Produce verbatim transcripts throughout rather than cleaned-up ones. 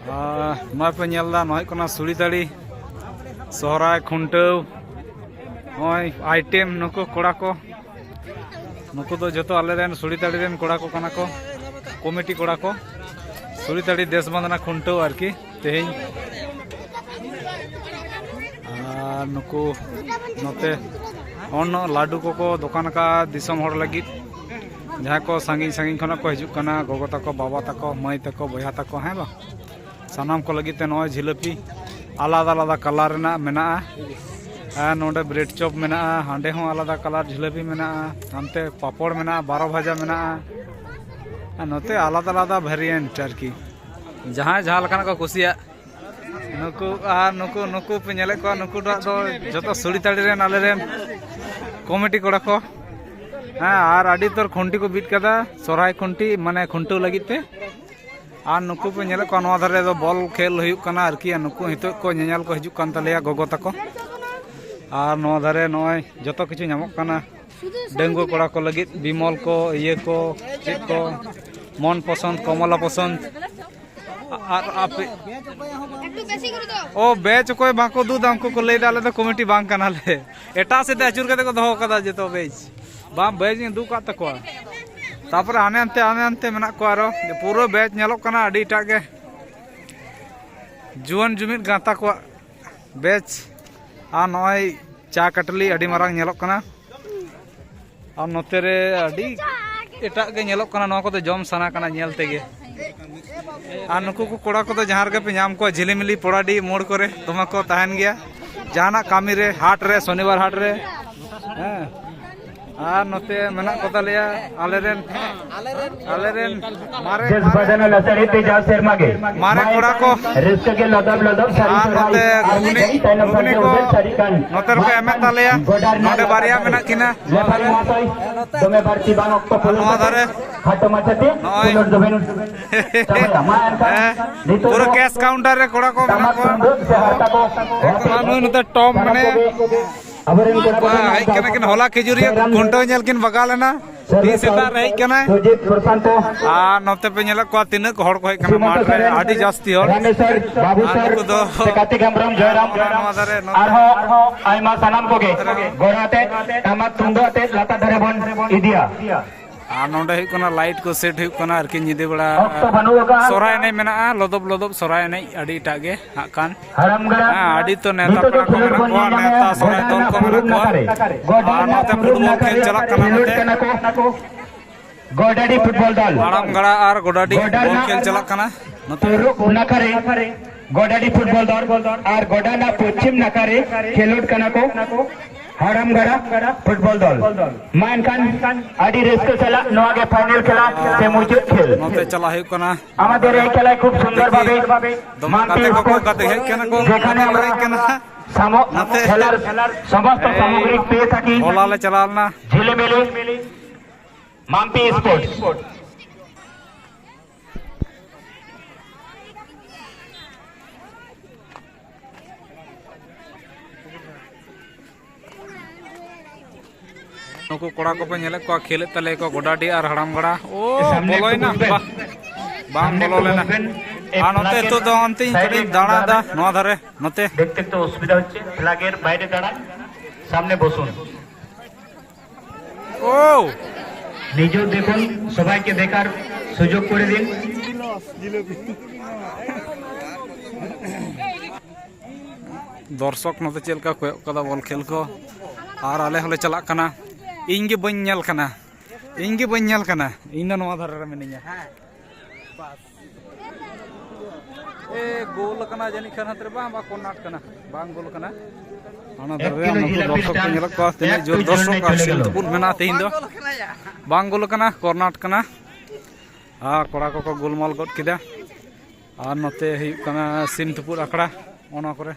ᱟᱨ ᱱᱚᱜᱼᱚᱭ ᱯᱮ ᱧᱮᱞ ᱮᱫᱟ, ᱱᱚᱣᱟ ᱦᱩᱭᱩᱜ ᱠᱟᱱᱟ ᱥᱩᱲᱤᱛᱟᱹᱲᱤ ᱥᱚᱦᱨᱟᱭ ᱠᱷᱩᱱᱴᱟᱹᱣ᱾ ᱱᱚᱜᱼᱚᱭ ᱟᱭᱴᱮᱢ ᱱᱩᱠᱩ ᱠᱚᱲᱟ ᱠᱚ, ᱱᱩᱠᱩ ᱫᱚ ᱡᱚᱛᱚ ᱟᱞᱮ ᱨᱮᱱ ᱥᱩᱲᱤᱛᱟᱹᱲᱤ ᱨᱮᱱ ᱠᱚᱲᱟ ᱠᱚ ᱠᱟᱱᱟ ᱠᱚ, ᱠᱚᱢᱤᱴᱤ ᱠᱚᱲᱟ ᱠᱚ᱾ ᱥᱩᱲᱤᱛᱟᱹᱲᱤ ᱫᱮᱥ ᱵᱟᱸᱫᱷᱱᱟ ᱠᱷᱩᱱᱴᱟᱹᱣ ᱟᱨᱠᱤ ᱛᱮᱦᱮᱧ᱾ ᱟᱨ ᱱᱩᱠᱩ ᱱᱚᱛᱮ ᱚᱱᱱᱚ ᱞᱟᱹᱰᱩ ᱠᱚᱠᱚ ᱫᱚᱠᱟᱱ ᱟᱠᱟᱫᱼᱟ ᱫᱤᱥᱚᱢ ᱦᱚᱲ ᱞᱟᱹᱜᱤᱫ, ᱡᱟᱦᱟᱸᱭ ᱠᱚ ᱥᱟᱺᱜᱤᱧ ᱥᱟᱺᱜᱤᱧ ᱠᱷᱚᱱᱟᱜ ᱠᱚ ᱦᱤᱡᱩᱜ ᱠᱟᱱᱟ, ᱜᱚᱜᱚ ᱛᱟᱠᱚ, ᱵᱟᱵᱟ ᱛᱟᱠᱚ, ᱢᱟᱹᱭ ᱛᱟᱠᱚ, ᱵᱚᱭᱦᱟ ᱛᱟᱠᱚ, ᱦᱮᱸ ᱵᱟᱝ? ᱥᱟᱱᱟᱢ ᱠᱚ ᱞᱟᱹᱜᱤᱫ ᱛᱮ ᱱᱚᱜᱼᱚᱭ ᱡᱷᱤᱞᱟᱹᱯᱤ ᱟᱞᱟᱫᱟ ᱟᱞᱟᱫᱟ ᱠᱟᱞᱟᱨ ᱨᱮᱱᱟᱜ ᱢᱮᱱᱟᱜᱼᱟ᱾ ᱟᱨ ᱱᱚᱰᱮ ᱵᱨᱮᱰ ᱪᱚᱯ ᱢᱮᱱᱟᱜᱼᱟ, ᱦᱟᱸᱰᱮ ᱦᱚᱸ ᱟᱞᱟᱫᱟ ᱠᱟᱞᱟᱨ ᱡᱷᱤᱞᱟᱹᱯᱤ ᱢᱮᱱᱟᱜᱼᱟ, ᱦᱟᱱᱛᱮ ᱯᱟᱯᱚᱲ ᱢᱮᱱᱟᱜᱼᱟ, ᱵᱟᱨᱚ ᱵᱷᱟᱡᱟ ᱢᱮᱱᱟᱜᱼᱟ᱾ ᱟᱨ ᱱᱚᱛᱮ ᱟᱞᱟᱫᱟ ᱟᱞᱟᱫᱟ ᱵᱷᱮᱨᱤᱭᱮᱱᱴ ᱟᱨᱠᱤ, ᱡᱟᱦᱟᱸᱭ ᱡᱟᱦᱟᱸ ᱞᱮᱠᱟᱱᱟᱜ ᱠᱚ ᱠᱩᱥᱤᱭᱟᱜ᱾ ᱱᱩᱠᱩ ᱟᱨ ᱱᱩᱠᱩ, ᱱᱩᱠᱩ ᱯᱮ ᱧᱮᱞᱮᱫ ᱠᱚᱣᱟ, ᱱᱩᱠᱩ ᱫᱚ ᱟᱫᱚ ᱡᱚᱛᱚ ᱥᱩᱲᱤᱛᱟᱹᱲᱤ ᱨᱮᱱ ᱟᱞᱮ ᱨᱮᱱ ᱠᱚᱢᱤᱴᱤ ᱠᱚᱲᱟ ᱠᱚ᱾ ᱦᱮᱸ, ᱟᱨ ᱟᱹᱰᱤ ᱩᱛᱟᱹᱨ ᱠᱷᱩᱱᱴᱤ ᱠᱚ ᱵᱤᱫ ᱠᱟᱫᱟ ᱥᱚᱨᱦᱟᱭ ᱠᱷᱩᱱᱴᱤ, ᱢᱟᱱᱮ ᱠᱷᱩᱱᱴᱟᱹᱣ ᱞᱟᱹᱜᱤᱫ ᱛᱮ᱾ ᱟᱨ ᱱᱩᱠᱩ ᱯᱮ ᱧᱮᱞᱮᱫ ᱠᱚᱣᱟ, ᱱᱚᱣᱟ ᱫᱷᱟᱨᱮ ᱫᱚ ᱵᱚᱞ ᱠᱷᱮᱞ ᱦᱩᱭᱩᱜ ᱠᱟᱱᱟ ᱟᱨᱠᱤ, ᱟᱨ ᱱᱩᱠᱩ ᱱᱤᱛᱚᱜ ᱠᱚ ᱧᱮᱧᱮᱞ ᱠᱚ ᱦᱤᱡᱩᱜ ᱠᱟᱱ ᱛᱟᱞᱮᱭᱟ ᱜᱚᱜᱚ ᱛᱟᱠᱚ᱾ ᱟᱨ ᱱᱚᱣᱟ ᱫᱷᱟᱨᱮ ᱱᱚᱜᱼᱚᱭ ᱡᱚᱛᱚ ᱠᱤᱪᱷᱩ ᱧᱟᱢᱚᱜ ᱠᱟᱱᱟ ᱰᱟᱺᱜᱩᱣᱟᱹ ᱠᱚᱲᱟ ᱠᱚ ᱞᱟᱹᱜᱤᱫ, ᱵᱤᱢᱚᱞ ᱠᱚ, ᱤᱭᱟᱹ ᱠᱚ, ᱪᱮᱫ ᱠᱚ, ᱢᱚᱱ ᱯᱚᱥᱚᱸᱫ, ᱠᱚᱢᱚᱞᱟ ᱯᱚᱥᱚᱸᱫ᱾ ᱟᱨ ᱟᱯᱮ, ᱚ, ᱵᱮᱪ ᱚᱠᱚᱭ ᱵᱟᱠᱚ ᱩᱫᱩᱜ ᱮᱫᱟ, ᱩᱱᱠᱩ ᱠᱚ ᱞᱟᱹᱭ ᱮᱫᱟ, "ᱟᱞᱮ ᱫᱚ ᱠᱚᱢᱤᱴᱤ ᱵᱟᱝ ᱠᱟᱱᱟᱞᱮ᱾" ᱮᱴᱟᱜ ᱥᱮᱫ ᱛᱮ ᱟᱹᱪᱩᱨ ᱠᱟᱛᱮ ᱠᱚ ᱫᱚᱦᱚ ᱠᱟᱫᱟ ᱡᱚᱛᱚ ᱵᱮᱪ᱾ ᱵᱟᱝ, ᱵᱮᱪ ᱤᱧ ᱩᱫᱩᱜ ᱟᱠᱟᱫ ᱛᱟᱠᱚᱣᱟ᱾ ᱛᱟᱯᱚᱨᱮ ᱦᱟᱱᱮ ᱦᱟᱱᱛᱮ, ᱦᱟᱱᱮ ᱦᱟᱱᱛᱮ ᱢᱮᱱᱟᱜ ᱠᱚᱣᱟ ᱟᱨᱚ᱾ ᱯᱩᱨᱟᱹ ᱵᱮᱪ ᱧᱮᱞᱚᱜ ᱠᱟᱱᱟ ᱟᱹᱰᱤ ᱮᱴᱟᱜ ᱜᱮ᱾ ᱡᱩᱣᱟᱹᱱ ᱡᱩᱢᱤᱫ ᱜᱟᱶᱛᱟ ᱠᱚᱣᱟᱜ ᱵᱮᱪ᱾ ᱟᱨ ᱱᱚᱜᱼᱚᱭ ᱪᱟ ᱠᱟᱴᱞᱤ ᱟᱹᱰᱤ ᱢᱟᱨᱟᱝ ᱧᱮᱞᱚᱜ ᱠᱟᱱᱟ᱾ ᱟᱨ ᱱᱚᱛᱮ ᱨᱮ ᱟᱹᱰᱤ ᱮᱴᱟᱜ ᱜᱮ ᱧᱮᱞᱚᱜ ᱠᱟᱱᱟ, ᱱᱚᱣᱟ ᱠᱚᱫᱚ ᱡᱚᱢ ᱥᱟᱱᱟ ᱠᱟᱱᱟ ᱧᱮᱞ ᱛᱮᱜᱮ᱾ ᱟᱨ ᱱᱩᱠᱩ ᱠᱚ ᱠᱚᱲᱟ ᱠᱚᱫᱚ ᱡᱟᱦᱟᱸ ᱨᱮᱜᱮ ᱯᱮ ᱧᱟᱢ ᱠᱚᱣᱟ, ᱡᱷᱤᱞᱤᱢᱤᱞᱤ ᱯᱚᱲᱟᱰᱤ ᱢᱳᱲ ᱠᱚᱨᱮ ᱫᱚᱢᱮ ᱠᱚ ᱛᱟᱦᱮᱱ ᱜᱮᱭᱟ᱾ ᱡᱟᱦᱟᱱᱟᱜ ᱠᱟᱹᱢᱤ ᱨᱮ, ᱦᱟᱴ ᱨᱮ, ᱥᱚᱱᱤᱵᱟᱨ ᱦᱟᱴ ᱨᱮ᱾ ᱦᱮᱸ, ᱟᱨ ᱱᱚᱛᱮ ᱢᱮᱱᱟᱜ ᱠᱚ ᱛᱟᱞᱮᱭᱟ ᱟᱞᱮ ᱨᱮᱱ, ᱟᱞᱮ ᱨᱮᱱ ᱢᱟᱨᱮ, ᱡᱮᱥ ᱢᱟᱨᱮ, ᱵᱟᱡᱟᱱ ᱞᱟᱥᱟᱲᱦᱮᱫ ᱛᱮ ᱡᱟᱣ ᱥᱮᱨᱢᱟ ᱜᱮ ᱢᱟᱨᱮ ᱠᱚᱲᱟ ᱠᱚ᱾ ᱨᱟᱹᱥᱠᱟᱹ ᱜᱮ ᱞᱚᱫᱚᱵ ᱞᱚᱫᱚᱵ ᱥᱟᱹᱨᱤ ᱟᱨ ᱥᱚᱨᱦᱟᱭ ᱱᱚᱛᱮ ᱟᱨ ᱢᱤᱫ ᱜᱷᱩᱜᱽᱱᱤ, ᱜᱷᱟᱹᱲᱤ ᱛᱟᱭᱱᱚᱢ ᱜᱷᱩᱜᱽᱱᱤ ᱥᱟᱨᱡᱚ ᱠᱚ ᱩᱰᱟᱹᱨ ᱥᱟᱹᱨᱤ ᱠᱟᱱ ᱱᱚᱛᱮ ᱨᱮᱠᱚ ᱢᱟᱨᱟᱝ ᱮᱢᱮᱫ ᱛᱟᱞᱮᱭᱟ᱾ ᱜᱚᱰᱟ ᱨᱮᱱᱟᱜ ᱱᱚᱰᱮ ᱞᱟᱛᱟᱨ ᱵᱟᱨᱭᱟ ᱨᱮ ᱢᱮᱱᱟᱜ ᱠᱤᱱᱟ᱾ ᱞᱮᱯᱷᱟᱞᱤ ᱢᱚᱦᱟᱥᱚᱭ, ᱫᱚᱢᱮ ᱵᱟᱹᱲᱛᱤ ᱵᱟᱝ ᱚᱠᱛᱚ ᱯᱚᱞᱚᱢ ᱱᱚᱣᱟ ᱠᱟᱛᱮ ᱫᱷᱟᱨᱮ ᱠᱷᱟᱴᱚ ᱢᱟᱪᱷᱟᱛᱮ ᱱᱚᱜᱼᱚᱭ ᱠᱷᱮᱞᱳᱰ ᱫᱚᱵᱮᱱ ᱪᱟᱵᱟᱭᱟ᱾ ᱢᱟ ᱮᱱᱠᱷᱟᱱ ᱦᱮᱸ, ᱱᱤᱛᱚᱜ ᱯᱩᱨᱟᱹ ᱫᱚ ᱠᱮᱥ ᱠᱟᱣᱩᱱᱴᱟᱨ ᱨᱮ ᱠᱚᱲᱟ ᱠᱚ ᱢᱮᱱᱟᱜ ᱴᱟᱢᱟᱠ ᱠᱚᱣᱟ᱾ ᱛᱩᱢᱫᱟᱹᱜ ᱥᱮ ᱦᱟᱨᱛᱟ ᱠᱚ ᱟᱨ ᱱᱩᱭ ᱱᱚᱛᱮ ᱴᱚᱢ ᱥᱟᱱᱟᱢ ᱢᱮᱱᱟᱭᱟ᱾ ᱠᱚᱜᱮ ᱟᱵᱚᱨᱮᱱ ᱠᱚᱲᱟ ᱠᱚ ᱵᱟᱝ, ᱦᱮᱡ ᱠᱟᱱᱟ ᱠᱤᱱ, ᱦᱚᱞᱟ ᱠᱷᱮᱡᱩᱨᱤᱭᱟᱹ ᱠᱷᱩᱱᱴᱟᱹᱣ ᱧᱮᱞ ᱠᱤᱱ ᱵᱟᱜᱟᱣ ᱞᱮᱱᱟ᱾ ᱛᱤᱥ ᱥᱮᱛᱟᱜ ᱨᱮ ᱦᱮᱡ ᱠᱟᱱᱟᱭ᱾ ᱥᱩᱡᱤᱛ ᱯᱨᱚᱥᱟᱱᱛᱚ᱾ ᱟᱨ ᱱᱚᱛᱮ ᱯᱮ ᱧᱮᱞᱮᱫ ᱠᱚᱣᱟ ᱛᱤᱱᱟᱹᱜ ᱦᱚᱲ ᱠᱚ ᱦᱮᱡ ᱠᱟᱱᱟ ᱥᱤᱢᱚᱱᱛᱚ ᱢᱟᱴᱷ ᱨᱮ, ᱥᱚᱨᱮᱱ, ᱟᱹᱰᱤ ᱡᱟᱹᱥᱛᱤ ᱦᱚᱲ᱾ ᱨᱟᱢᱮᱥᱣᱚᱨ, ᱵᱟᱵᱩ ᱟᱨ ᱥᱚᱨ, ᱱᱩᱠᱩ ᱫᱚ ᱥᱮ ᱠᱟᱨᱛᱤᱠ ᱦᱮᱢᱵᱨᱚᱢ, ᱡᱚᱭᱨᱟᱢ ᱱᱚᱣᱟ ᱫᱷᱟᱨᱮ, ᱱᱚᱛᱮ ᱟᱨᱦᱚᱸ ᱟᱭᱢᱟ ᱥᱟᱱᱟᱢ ᱠᱚᱜᱮ ᱜᱚᱲ ᱟᱛᱮ, ᱴᱟᱢᱟᱠ ᱛᱩᱢᱫᱟᱜ ᱟᱛᱮ ᱞᱟᱛᱟᱨ ᱫᱷᱟᱨᱮ ᱵᱚᱱ ᱤᱫᱤᱭᱟ᱾ ᱟᱨ ᱱᱚᱰᱮ ᱦᱩᱭᱩᱜ ᱠᱟᱱᱟ ᱞᱟᱭᱤᱴ ᱠᱚ ᱥᱮᱴ ᱦᱩᱭᱩᱜ ᱠᱟᱱᱟ ᱟᱨᱠᱤ, ᱧᱤᱫᱟᱹ ᱵᱮᱲᱟ ᱚᱠᱛᱚ ᱵᱟᱹᱱᱩᱜ ᱟᱠᱟᱫᱼᱟ᱾ ᱥᱚᱨᱦᱟᱭ ᱮᱱᱮᱡ ᱢᱮᱱᱟᱜᱼᱟ, ᱞᱚᱫᱚᱵ ᱞᱚᱫᱚᱵ ᱥᱚᱨᱦᱟᱭ ᱮᱱᱮᱡ ᱟᱹᱰᱤᱴᱟᱜ ᱜᱮ ᱦᱟᱸᱜ ᱠᱷᱟᱱ᱾ ᱦᱟᱲᱟᱢ ᱜᱟᱲᱟ᱾ ᱦᱮᱸ, ᱟᱹᱰᱤ ᱛᱚ ᱱᱮᱣᱛᱟ ᱱᱤᱛᱚᱜ ᱫᱚ ᱯᱮᱲᱟ ᱠᱚ ᱠᱷᱮᱞᱳᱰ ᱢᱮᱱᱟᱜ ᱵᱚᱱ ᱠᱚᱣᱟ, ᱧᱮᱞ ᱧᱟᱢᱮᱜᱼᱟ ᱱᱮᱣᱛᱟ ᱥᱚᱨᱦᱟᱭ ᱜᱚᱰᱟ ᱫᱚᱞ ᱨᱮᱱᱟᱜ ᱠᱚ ᱢᱮᱱᱟᱜ ᱯᱩᱨᱩᱵ ᱠᱚᱣᱟ᱾ ᱱᱟᱠᱷᱟ ᱨᱮ᱾ ᱜᱚᱰᱟ ᱟᱨ ᱨᱮᱱᱟᱜ ᱱᱚᱛᱮ ᱯᱩᱨᱩᱵ ᱯᱷᱩᱴᱵᱚᱞ ᱱᱟᱠᱷᱟ ᱠᱷᱮᱞ ᱨᱮ ᱪᱟᱞᱟᱜ ᱠᱟᱱᱟ ᱠᱷᱮᱞᱳᱰ ᱱᱚᱛᱮ᱾ ᱠᱟᱱᱟ ᱠᱚ᱾ ᱜᱚᱰᱟᱰᱤ ᱯᱷᱩᱴᱵᱚᱞ ᱫᱚᱞ᱾ ᱦᱟᱲᱟᱢ ᱜᱟᱲᱟ ᱟᱨ ᱜᱚᱰᱟᱰᱤ ᱜᱚᱰᱟ ᱵᱚᱞ ᱨᱮᱱᱟᱜ ᱠᱷᱮᱞ ᱪᱟᱞᱟᱜ ᱠᱟᱱᱟ ᱱᱚᱛᱮ᱾ ᱯᱩᱨᱩᱵ ᱱᱟᱠᱷᱟ ᱨᱮ ᱜᱚᱰᱟᱰᱤ ᱯᱷᱩᱴᱵᱚᱞ ᱫᱚᱞ ᱟᱨ ᱜᱚᱰᱟ ᱨᱮᱱᱟᱜ ᱯᱚᱪᱷᱤᱢ ᱱᱟᱠᱷᱟ ᱨᱮ ᱠᱷᱮᱞᱳᱰ ᱠᱟᱱᱟ ᱠᱚ ᱦᱟᱲᱟᱢ ᱜᱟᱲᱟ ᱯᱷᱩᱴᱵᱚᱞ ᱫᱚᱞ᱾ ᱢᱟ ᱮᱱᱠᱷᱟᱱ ᱟᱹᱰᱤ ᱨᱟᱹᱥᱠᱟᱹ ᱥᱟᱞᱟᱜ ᱱᱚᱣᱟ ᱜᱮ ᱯᱷᱟᱭᱱᱮᱞ ᱠᱷᱮᱞᱟ ᱥᱮ ᱢᱩᱪᱟᱹᱫ ᱠᱷᱮᱞ᱾ ᱱᱚᱛᱮ ᱪᱟᱞᱟᱜ ᱦᱩᱭᱩᱜ ᱠᱟᱱᱟ᱾ ᱟᱢᱟᱫᱮᱨ ᱮᱭ ᱠᱷᱮᱞᱟয় খুব সুন্দর ভাবে ᱫᱚᱢᱮ ᱜᱟᱛᱮ ᱠᱚᱠᱚ ᱜᱟᱛᱮ ᱦᱮᱡ ᱠᱟᱱᱟ ᱠᱚ, ᱜᱟᱛᱮ ᱠᱚ ᱦᱮᱡ ᱠᱟᱱᱟ᱾ সামো-, খেলার সমস্ত সামগ্রী পেয়ে থাকি। ঝিলিমিলি। মাম্পি স্পোর্টস। ᱱᱩᱠᱩ ᱠᱚᱲᱟ ᱠᱚᱯᱮ ᱧᱮᱞᱮᱫ ᱠᱚᱣᱟ, ᱠᱷᱮᱞᱮᱫ ᱛᱟᱞᱮᱭᱟ ᱠᱚ ᱜᱚᱰᱟᱰᱤ ᱟᱨ ᱦᱟᱲᱟᱢ ᱜᱟᱲᱟ᱾ ᱳ, ᱥᱟᱢᱱᱮ ᱵᱚᱞᱚᱭᱮᱱᱟ᱾ ᱮᱠᱴᱩ ᱵᱚᱥ ᱵᱮᱱ᱾ ᱵᱟ-, ᱵᱟᱝ ᱥᱟᱢᱱᱮ ᱵᱚᱞᱚ ᱮᱠᱴᱩ ᱞᱮᱱᱟ᱾ ᱵᱚᱥ ᱵᱮᱱ᱾ ᱮ, ᱟᱨ ᱱᱚᱛᱮ ᱯᱞᱟᱜᱮᱨ ᱱᱤᱛᱚᱜ ᱫᱚ ᱚᱱᱛᱮᱧ ᱥᱟᱭᱤᱰ ᱠᱟᱹᱴᱤᱡ ᱨᱮ ᱫᱟᱬᱟᱭᱮᱫᱟ, ᱫᱟᱬᱟᱱ᱾ ᱱᱚᱣᱟ ᱫᱷᱟᱨᱮ, ᱱᱚᱛᱮ᱾ দেখতে একটু অসুবিধা হচ্ছে, ফ্ল্যাগের বাইরে দাঁড়ান, সামনে বসুন। ᱳ! নিজেও দেখুন, সবাইকে দেখার সুযোগ করে দিন। ᱫᱚᱨᱥᱚᱠ ᱱᱚᱛᱮ ᱪᱮᱫ ᱞᱮᱠᱟ ᱠᱚᱭᱚᱜ ᱠᱟᱫᱟ ᱵᱚᱞ ᱠᱷᱮᱞ ᱠᱚ᱾ ᱟᱨ ᱟᱞᱮ ᱦᱚᱸᱞᱮ ᱪᱟᱞᱟᱜ ᱠᱟᱱᱟ᱾ ᱤᱧ ᱜᱮ ᱵᱟᱹᱧ ᱧᱮᱞ ᱠᱟᱱᱟ, ᱤᱧ ᱜᱮ ᱵᱟᱹᱧ ᱧᱮᱞ ᱠᱟᱱᱟ, ᱤᱧ ᱫᱚ ᱱᱚᱣᱟ ᱫᱷᱟᱨᱮ ᱨᱮ ᱢᱤᱱᱟᱹᱧᱟ᱾ ᱮ, ᱜᱳᱞ ᱠᱟᱱᱟ ᱡᱟᱹᱱᱤᱡ ᱠᱷᱟᱱ ᱦᱟᱱᱛᱮ ᱨᱮ, ᱵᱟᱝ, ᱵᱟᱝ, ᱠᱚᱨᱱᱟᱨ ᱠᱟᱱᱟ, ᱵᱟᱝ ᱜᱳᱞ ᱠᱟᱱᱟ᱾ ᱚᱱᱟ ᱫᱷᱟᱨᱮ ᱨᱮ ᱩᱱᱠᱩ ᱫᱚᱨᱥᱚᱠ ᱠᱚ ᱧᱮᱞᱚᱜ ᱠᱚᱣᱟ, ᱛᱤᱱᱟᱹᱜ ᱡᱳᱨ ᱫᱚᱨᱥᱚᱠ ᱟᱨ ᱥᱤᱞ ᱛᱩᱯᱩᱫ ᱢᱮᱱᱟᱜᱼᱟ ᱛᱮᱦᱮᱧ ᱫᱚ᱾ ᱵᱟᱝ ᱜᱳᱞ ᱠᱟᱱᱟ, ᱠᱚᱨᱱᱟᱨ ᱠᱟᱱᱟ᱾ ᱟᱨ ᱠᱚᱲᱟ ᱠᱚᱠᱚ ᱜᱳᱞᱢᱟᱞ ᱜᱚᱫ ᱠᱮᱫᱟ᱾ ᱟᱨ ᱱᱚᱛᱮ ᱦᱩᱭᱩᱜ ᱠᱟᱱᱟ ᱥᱤᱢ ᱛᱩᱯᱩᱫ ᱟᱠᱷᱲᱟ, ᱚᱱᱟ ᱠᱚᱨᱮ᱾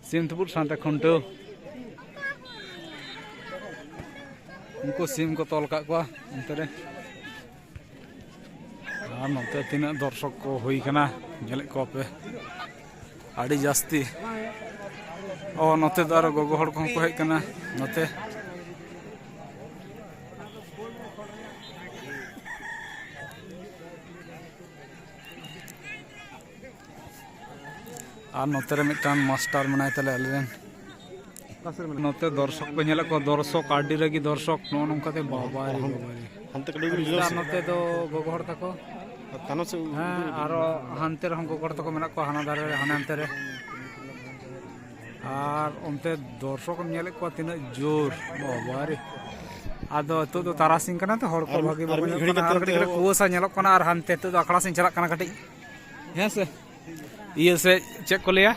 ᱥᱤᱢ ᱛᱩᱯᱩᱫ ᱥᱟᱶᱛᱮ ᱠᱷᱩᱱᱴᱟᱹᱣ᱾ ᱩᱱᱠᱩ ᱥᱤᱢ ᱠᱚ ᱛᱚᱞ ᱠᱟᱜ ᱠᱚᱣᱟ ᱚᱱᱛᱮ ᱨᱮ᱾ ᱟᱨ ᱱᱚᱛᱮ ᱛᱤᱱᱟᱹᱜ ᱫᱚᱨᱥᱚᱠ ᱠᱚ ᱦᱩᱭ ᱠᱟᱱᱟ, ᱧᱮᱞᱮᱫ ᱠᱚᱣᱟ ᱯᱮ ᱟᱹᱰᱤ ᱡᱟᱹᱥᱛᱤ᱾ ᱚ, ᱱᱚᱛᱮ ᱫᱚ ᱟᱨᱚ ᱜᱚᱜᱚ ᱦᱚᱲ ᱠᱚᱦᱚᱸ ᱠᱚ ᱦᱮᱡ ᱠᱟᱱᱟ ᱱᱚᱛᱮ᱾ ᱟᱨ ᱱᱚᱛᱮ ᱨᱮ ᱢᱤᱫᱴᱟᱝ ᱢᱟᱥᱴᱟᱨ ᱢᱮᱱᱟᱭ ᱛᱟᱞᱮᱭᱟ ᱟᱞᱮᱨᱮᱱ᱾ ᱱᱚᱛᱮ ᱫᱚᱨᱥᱚᱠ ᱯᱮ ᱧᱮᱞᱮᱫ ᱠᱚᱣᱟ, ᱫᱚᱨᱥᱚᱠ, ᱟᱹᱰᱤ ᱨᱟᱹᱜᱤ ᱫᱚᱨᱥᱚᱠ᱾ ᱱᱚᱜᱼᱚ ᱱᱚᱝᱠᱟᱛᱮ ᱵᱟᱵᱟ ᱨᱮ, ᱵᱟᱵᱟ ᱨᱮ᱾ ᱦᱟᱱᱛᱮ ᱠᱟᱹᱴᱤᱡ ᱵᱤᱱ ᱡᱳᱨ ᱟᱨ ᱥᱮ᱾ ᱱᱚᱛᱮ ᱫᱚ ᱜᱚᱜᱚ ᱦᱚᱲ ᱛᱟᱠᱚ᱾ ᱟᱨ ᱛᱟᱭᱱᱚᱢ ᱥᱮᱫ ᱩᱫᱩᱜ ᱦᱮᱸ, ᱵᱤᱱ᱾ ᱟᱨᱚ ᱦᱟᱱᱛᱮ ᱨᱮᱦᱚᱸ ᱜᱚᱜᱚ ᱦᱚᱲ ᱛᱟᱠᱚ ᱢᱮᱱᱟᱜ ᱠᱚᱣᱟ, ᱦᱟᱱᱟ ᱫᱷᱟᱨᱮ ᱨᱮ, ᱦᱟᱱᱮ ᱦᱟᱱᱛᱮ ᱨᱮ᱾ ᱟᱨ ᱚᱱᱛᱮ ᱫᱚᱨᱥᱚᱠ ᱮᱢ ᱧᱮᱞᱮᱫ ᱠᱚᱣᱟ ᱛᱤᱱᱟᱹᱜ ᱡᱳᱨ, ᱵᱟᱵᱟ ᱨᱮ᱾ ᱟᱫᱚ ᱱᱤᱛᱚᱜ ᱫᱚ ᱛᱟᱨᱟᱥᱤᱧ ᱠᱟᱱᱟ ᱛᱚ, ᱦᱚᱲ ᱠᱚ ᱟᱨ, ᱵᱷᱟᱹᱜᱤ ᱟᱨ ᱵᱟᱠᱚ ᱢᱤᱫ ᱧᱮᱞᱚᱜ ᱜᱷᱟᱹᱲᱤ ᱠᱟᱱᱟ᱾ ᱠᱟᱛᱮ ᱟᱨ ᱠᱟᱹᱴᱤᱡ ᱚᱱᱛᱮ ᱠᱟᱹᱴᱤᱡ ᱦᱚᱸ ᱠᱩᱣᱟᱹᱥᱟ ᱧᱮᱞᱚᱜ ᱠᱟᱱᱟ᱾ ᱟᱨ ᱦᱟᱱᱛᱮ ᱱᱤᱛᱚᱜ ᱫᱚ ᱟᱠᱷᱲᱟ ᱥᱮᱫ ᱪᱟᱞᱟᱜ ᱠᱟᱱᱟ ᱠᱟᱹᱴᱤᱡ, ᱦᱮᱸ ᱥᱮ? ᱤᱭᱟᱹ ᱥᱮᱫ ᱪᱮᱫ ᱠᱚ ᱞᱟᱹᱭᱟ,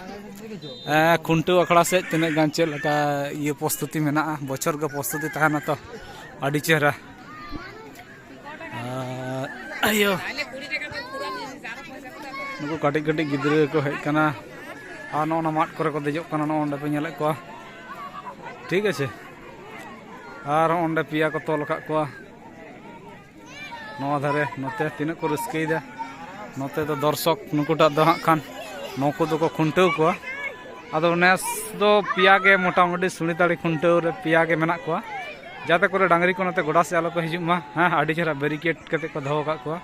ᱮᱸ, ᱠᱷᱩᱱᱴᱟᱹᱣ ᱟᱠᱷᱲᱟ ᱥᱮᱫ ᱛᱤᱱᱟᱹᱜ ᱜᱟᱱ ᱪᱮᱫ ᱞᱮᱠᱟ ᱤᱭᱟᱹ ᱯᱨᱚᱥᱛᱩᱛᱤ ᱢᱮᱱᱟᱜᱼᱟ, ᱵᱚᱪᱷᱚᱨ ᱜᱮ ᱯᱨᱚᱥᱛᱩᱛᱤ ᱛᱟᱦᱮᱱᱟ ᱛᱚ, ᱟᱹᱰᱤ ᱪᱮᱦᱨᱟ᱾ ᱟᱨ ᱤᱭᱟᱹ, ᱱᱩᱠᱩ ᱠᱟᱹᱴᱤᱡ ᱠᱟᱹᱴᱤᱡ ᱜᱤᱫᱽᱨᱟᱹ ᱠᱚ ᱦᱮᱡ ᱠᱟᱱᱟ ᱟᱨ ᱱᱚᱜᱼᱚ ᱱᱟ ᱢᱟᱫ ᱠᱚᱨᱮ ᱠᱚ ᱫᱮᱡᱚᱜ ᱠᱟᱱᱟ, ᱱᱚᱜᱼᱚ ᱱᱚᱸᱰᱮ ᱯᱮ ᱧᱮᱞᱮᱫ ᱠᱚᱣᱟ, ᱴᱷᱤᱠ ᱟᱪᱷᱮ᱾ ᱟᱨ ᱚᱸᱰᱮ ᱯᱮᱭᱟ ᱠᱚ ᱛᱚᱞ ᱟᱠᱟᱫ ᱠᱚᱣᱟ᱾ ᱱᱚᱣᱟ ᱫᱷᱟᱨᱮ ᱱᱚᱛᱮ ᱛᱤᱱᱟᱹᱜ ᱠᱚ ᱨᱟᱹᱥᱠᱟᱹᱭᱮᱫᱟ᱾ ᱱᱚᱛᱮ ᱫᱚ ᱫᱚᱨᱥᱚᱠ ᱱᱩᱠᱩᱴᱟᱜ ᱫᱚ ᱦᱟᱸᱜ ᱠᱷᱟᱱ ᱱᱩᱠᱩ ᱫᱚᱠᱚ ᱠᱷᱩᱱᱴᱟᱹᱣ ᱠᱚᱣᱟ᱾ ᱟᱫᱚ ᱱᱮᱥ ᱫᱚ ᱯᱮᱭᱟ ᱜᱮ ᱢᱚᱴᱟᱢᱩᱴᱤ ᱥᱩᱲᱤᱛᱟᱲᱤ ᱠᱷᱩᱱᱴᱟᱹᱣ ᱨᱮ ᱯᱮᱭᱟ ᱜᱮ ᱢᱮᱱᱟᱜ ᱠᱚᱣᱟ, ᱡᱟᱛᱮ ᱠᱚᱨᱮ ᱰᱟᱝᱨᱤ ᱠᱚ ᱱᱚᱛᱮ ᱜᱚᱰᱟ ᱥᱮᱫ ᱟᱞᱚ ᱠᱚ ᱦᱤᱡᱩᱜ ᱢᱟ᱾ ᱦᱮᱸ, ᱟᱹᱰᱤ ᱪᱮᱦᱨᱟ ᱵᱮᱨᱤᱠᱮᱰ ᱠᱟᱛᱮ ᱠᱚ ᱫᱚᱦᱚ ᱟᱠᱟᱫ ᱠᱚᱣᱟ᱾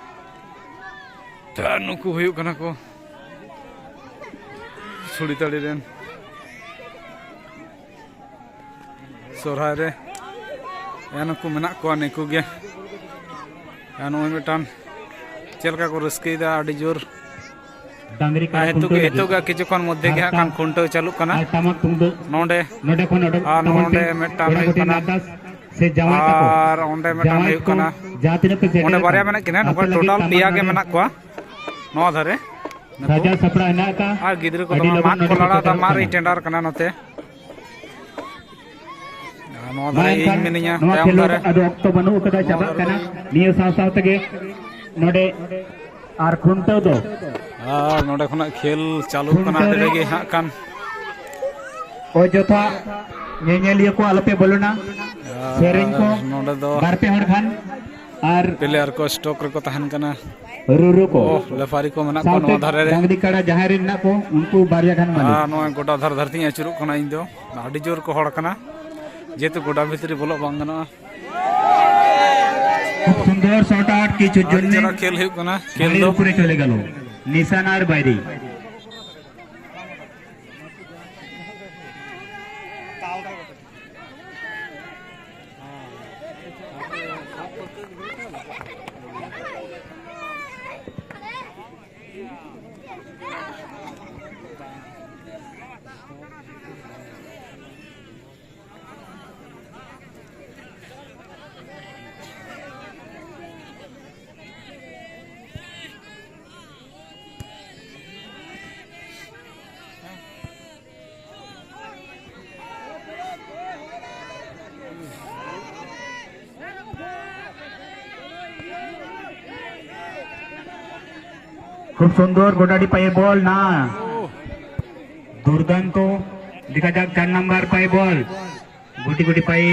ᱛᱚ, ᱱᱩᱠᱩ ᱦᱩᱭᱩᱜ ᱠᱟᱱᱟ ᱠᱚ ᱥᱩᱲᱤᱛᱟᱲᱤ ᱨᱮᱱ᱾ ᱥᱚᱦᱨᱟᱭ ᱨᱮ ᱱᱩᱠᱩ ᱢᱮᱱᱟᱜ ᱠᱚᱣᱟ, ᱱᱩᱠᱩ ᱜᱮ᱾ ᱟᱨ ᱱᱚᱜᱼᱚᱭ ᱢᱤᱫᱴᱟᱝ ᱪᱮᱫ ᱞᱮᱠᱟ ᱠᱚ ᱨᱟᱹᱥᱠᱟᱹᱭᱮᱫᱟ, ᱟᱹᱰᱤ ᱡᱳᱨ᱾ ᱰᱟᱝᱨᱤ ᱠᱟᱲᱟ ᱟᱨ ᱱᱤᱛᱚᱜ ᱠᱷᱩᱱᱴᱟᱹᱣ ᱜᱮ, ᱞᱟᱹᱜᱤᱫ ᱱᱤᱛᱚᱜ ᱜᱮ ᱠᱤᱪᱷᱩ ᱠᱷᱚᱱ ᱢᱚᱫᱽᱫᱷᱮ ᱜᱮ ᱦᱟᱸᱜ ᱦᱟᱨᱛᱟ ᱠᱷᱟᱱ ᱠᱷᱩᱱᱴᱟᱹᱣ ᱪᱟᱹᱞᱩᱜ ᱠᱟᱱᱟ᱾ ᱟᱨ ᱴᱟᱢᱟᱠ ᱛᱩᱢᱫᱟᱹᱜ ᱱᱚᱰᱮ ᱱᱚᱰᱮ ᱠᱷᱚᱱ ᱚᱰᱚᱠ ᱟᱨ ᱛᱟᱵᱚᱱ ᱱᱚᱰᱮ ᱯᱮ᱾ ᱢᱤᱫᱴᱟᱝ ᱠᱚᱲᱟ ᱦᱩᱭᱩᱜ ᱠᱚᱴᱷᱮᱱ ᱠᱟᱱᱟ᱾ ᱟᱨᱫᱟᱥ ᱥᱮ ᱡᱟᱶᱟᱭ ᱛᱟᱠᱚ, ᱟᱨ ᱚᱸᱰᱮ ᱢᱤᱫᱴᱟᱝ ᱡᱟᱶᱟᱭ ᱦᱩᱭᱩᱜ ᱠᱚ ᱠᱟᱱᱟ᱾ ᱡᱟᱦᱟᱸ ᱛᱤᱱᱟᱹᱜ ᱯᱮ ᱥᱮᱴᱮᱨ ᱚᱸᱰᱮ ᱵᱟᱨᱭᱟ ᱟᱠᱟᱱ, ᱢᱮᱱᱟᱜ ᱠᱤᱱᱟ, ᱟᱯᱮ ᱱᱩᱠᱩ ᱞᱟᱹᱜᱤᱫ ᱴᱳᱴᱟᱞ ᱴᱟᱢᱟᱠ ᱯᱮᱭᱟ ᱜᱮ ᱱᱚᱰᱮ ᱢᱮᱱᱟᱜ ᱠᱚᱣᱟ ᱱᱚᱣᱟ ᱫᱷᱟᱨᱮ᱾ ᱱᱩᱠᱩ ᱥᱟᱡᱟᱣ ᱥᱟᱯᱲᱟᱣ ᱦᱮᱱᱟᱜ ᱟᱠᱟᱫ᱾ ᱟᱨ ᱜᱤᱫᱽᱨᱟᱹ ᱠᱚᱫᱚ ᱟᱹᱰᱤ ᱢᱟ ᱞᱚᱜᱚᱱ ᱢᱟᱫ ᱱᱚᱰᱮ ᱠᱚ ᱠᱷᱚᱱ ᱞᱟᱲᱟᱣ ᱮᱫᱟ, ᱮᱛᱚᱦᱚᱵ ᱢᱟᱫ ᱨᱮ ᱠᱟᱱᱟ᱾ ᱴᱮᱸᱰᱟᱨ ᱠᱟᱱᱟ ᱱᱚᱛᱮ᱾ ᱟᱨ ᱱᱚᱣᱟ ᱢᱟ ᱫᱷᱟᱨᱮ ᱮᱱᱠᱷᱟᱱ ᱤᱧ ᱢᱤᱱᱟᱹᱧᱟ, ᱱᱚᱣᱟ ᱛᱟᱭᱚᱢ ᱠᱷᱮᱞᱳᱰ ᱫᱷᱟᱨᱮ᱾ ᱟᱫᱚ ᱚᱠᱛᱚ ᱵᱟᱹᱱᱩᱜ ᱟᱠᱟᱫᱟ, ᱱᱚᱣᱟ ᱪᱟᱵᱟᱜ ᱫᱷᱟᱨᱮ ᱠᱟᱱᱟ᱾ ᱤᱧ ᱱᱤᱭᱟᱹ ᱥᱟᱶ ᱥᱟᱶ ᱛᱮᱜᱮ ᱱᱚᱰᱮ ᱟᱨ ᱠᱷᱩᱱᱴᱟᱹᱣ ᱫᱚ ᱟᱨ ᱱᱚᱰᱮ ᱠᱷᱚᱱᱟᱜ ᱠᱷᱮᱞ ᱪᱟᱹᱞᱩᱜ ᱠᱟᱱᱟ ᱠᱷᱩᱱᱴᱟᱹᱣ ᱟᱹᱰᱤ ᱨᱮ ᱨᱮᱜᱮ ᱦᱟᱸᱜ ᱠᱷᱟᱱ᱾ ᱚᱡᱚᱛᱷᱟ ᱧᱮᱧᱮᱞᱤᱭᱟᱹ ᱠᱚ ᱟᱞᱚᱯᱮ ᱵᱚᱞᱚᱱᱟ᱾ ᱥᱮᱨᱮᱧ ᱠᱚ ᱟᱨ ᱱᱚᱰᱮ ᱫᱚ ᱵᱟᱨ ᱯᱮ ᱦᱚᱲ ᱠᱷᱟᱱ ᱟᱨ ᱯᱞᱮᱭᱟᱨ ᱠᱚ ᱥᱴᱚᱠ ᱨᱮᱠᱚ ᱛᱟᱦᱮᱱ ᱠᱟᱱᱟ᱾ ᱨᱩᱨᱩ ᱠᱚ᱾ ᱚ, ᱞᱮᱯᱷᱟᱨᱤ ᱠᱚ ᱢᱮᱱᱟᱜ ᱠᱚᱣᱟ ᱥᱟᱶᱛᱮ ᱱᱚᱣᱟ ᱫᱷᱟᱨᱮ ᱨᱮ᱾ ᱰᱟᱝᱨᱤ ᱠᱟᱲᱟ ᱡᱟᱦᱟᱸᱭ ᱨᱮ ᱢᱮᱱᱟᱜ ᱠᱚ, ᱩᱱᱠᱩ ᱵᱟᱨᱭᱟ ᱜᱟᱱ ᱢᱟᱹᱞᱤᱠ᱾ ᱟᱨ ᱱᱚᱣᱟ ᱜᱚᱰᱟ ᱫᱷᱟᱨᱮ ᱫᱷᱟᱨᱮ ᱛᱮᱧ ᱟᱹᱪᱩᱨᱚᱜ ᱠᱟᱱᱟ ᱤᱧ ᱫᱚ᱾ ᱟᱹᱰᱤ ᱡᱳᱨ ᱠᱚ ᱦᱚᱲ ᱠᱟᱱᱟ, ᱡᱮᱦᱮᱛᱩ ᱜᱚᱰᱟ ᱵᱷᱤᱛᱨᱤ ᱵᱚᱞᱚᱜ ᱵᱟᱝ ᱜᱟᱱᱚᱜᱼᱟ᱾ খুব সুন্দর শট আউট, কিছু আচ্ছা, জন্য খেল ᱦᱩᱭᱩᱜ ᱠᱟᱱᱟ, ᱠᱷᱮᱞ ᱫᱚ ᱩᱯᱨᱮ চলে গেল, নিশানার বাইরে। खूब सुंदर गोडाडी पाए बॉल ना। दुर्दांत को देखा जाक चार नंबर पाए बॉल। गुटी गुटी पाए।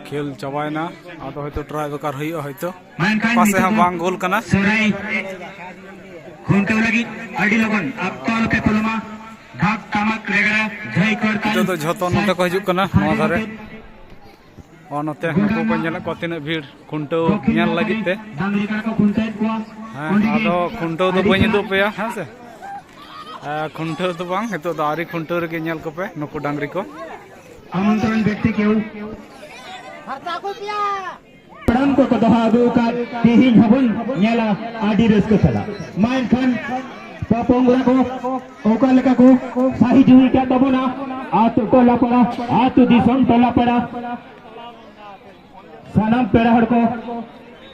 ᱠᱷᱮᱞ ᱪᱟᱵᱟᱭᱮᱱᱟ᱾ ᱟᱫᱚ ᱦᱚᱭᱛᱳ ᱴᱨᱟᱭ ᱵᱮᱠᱟᱨ ᱦᱩᱭᱩᱜᱼᱟ ᱦᱚᱭᱛᱳ᱾ ᱢᱮᱱᱠᱷᱟᱱ ᱯᱟᱥᱮ ᱦᱚᱸ ᱱᱤᱛᱚᱜ ᱵᱟᱝ ᱜᱳᱞ ᱠᱟᱱᱟ᱾ ᱥᱚᱨᱟᱭ ᱠᱷᱩᱱᱴᱟᱹᱣ ᱞᱟᱹᱜᱤᱫ ᱟᱹᱰᱤ ᱞᱚᱜᱚᱱ ᱚᱠᱛᱚ ᱟᱞᱚᱯᱮ ᱯᱚᱞᱚᱢᱟ᱾ ᱰᱷᱟᱠ ᱴᱟᱢᱟᱠ ᱨᱮᱜᱽᱲᱟ ᱡᱷᱟᱹᱭ ᱠᱚᱨᱛᱟᱞ ᱱᱤᱛᱚᱜ ᱫᱚ ᱡᱷᱚᱛᱚ ᱱᱚᱛᱮ ᱠᱚ ᱦᱤᱡᱩᱜ ᱠᱟᱱᱟ ᱱᱚᱣᱟ ᱫᱷᱟᱨᱮ᱾ ᱟᱨ ᱱᱚᱛᱮ ᱱᱩᱠᱩ ᱠᱚ ᱧᱮᱞᱮᱫ ᱠᱚᱣᱟ ᱛᱤᱱᱟᱹᱜ ᱵᱷᱤᱲ ᱠᱷᱩᱱᱴᱟᱹᱣ ᱧᱮᱞ ᱞᱟᱹᱜᱤᱫ ᱛᱮ᱾ ᱰᱟᱝᱨᱤ ᱠᱟᱰᱟ ᱠᱚ ᱠᱷᱩᱱᱴᱟᱹᱣᱮᱫ ᱠᱚᱣᱟ᱾ ᱦᱮᱸ, ᱚᱸᱰᱮ ᱜᱮ ᱟᱫᱚ ᱠᱷᱩᱱᱴᱟᱹᱣ ᱫᱚ ᱟᱹᱰᱤ ᱵᱟᱹᱧ ᱪᱮᱦᱨᱟ ᱩᱫᱩᱜ ᱟᱯᱮᱭᱟ, ᱦᱮᱸ ᱥᱮ᱾ ᱟᱨ ᱠᱷᱩᱱᱴᱟᱹᱣ ᱫᱚ ᱵᱟᱝ, ᱱᱤᱛᱚᱜ ᱫᱚ ᱟᱹᱣᱨᱤ ᱠᱷᱩᱱᱴᱟᱹᱣ ᱨᱮᱜᱮ ᱧᱮᱞ ᱠᱚᱯᱮ ᱱᱩᱠᱩ ᱰᱟᱝᱨᱤ ᱠᱚ᱾ ᱟᱢᱚᱱᱛᱨᱚᱱ ᱵᱮᱠᱛᱤ ᱠᱮᱣ᱾ ᱦᱟᱨᱛᱟ ᱟᱹᱜᱩᱭ ᱯᱮᱭᱟ᱾ ᱦᱟᱯᱲᱟᱢ ᱠᱚᱠᱚ ᱫᱚᱦᱚ ᱟᱹᱜᱩ ᱟᱠᱟᱫ ᱛᱮᱦᱮᱧ ᱦᱚᱸᱵᱚᱱ ᱧᱮᱞᱟ ᱟᱹᱰᱤ ᱨᱟᱹᱥᱠᱟᱹ ᱥᱟᱞᱟᱜ᱾ ᱢᱟ ᱮᱱᱠᱷᱟᱱ ᱯᱚᱯᱚᱝᱲᱟ ᱠᱚ ᱚᱠᱟ ᱞᱮᱠᱟ ᱠᱚ ᱥᱟᱹᱦᱤ ᱡᱩᱦᱤ ᱠᱟᱫ ᱛᱟᱵᱚᱱᱟ, ᱟᱹᱛᱩ ᱴᱚᱞᱟ ᱯᱟᱲᱟ, ᱟᱹᱛᱩ ᱫᱤᱥᱚᱢ ᱴᱚᱞᱟ ᱯᱟᱲᱟ, ᱥᱟᱱᱟᱢ ᱯᱮᱲᱟ ᱦᱚᱲ ᱠᱚ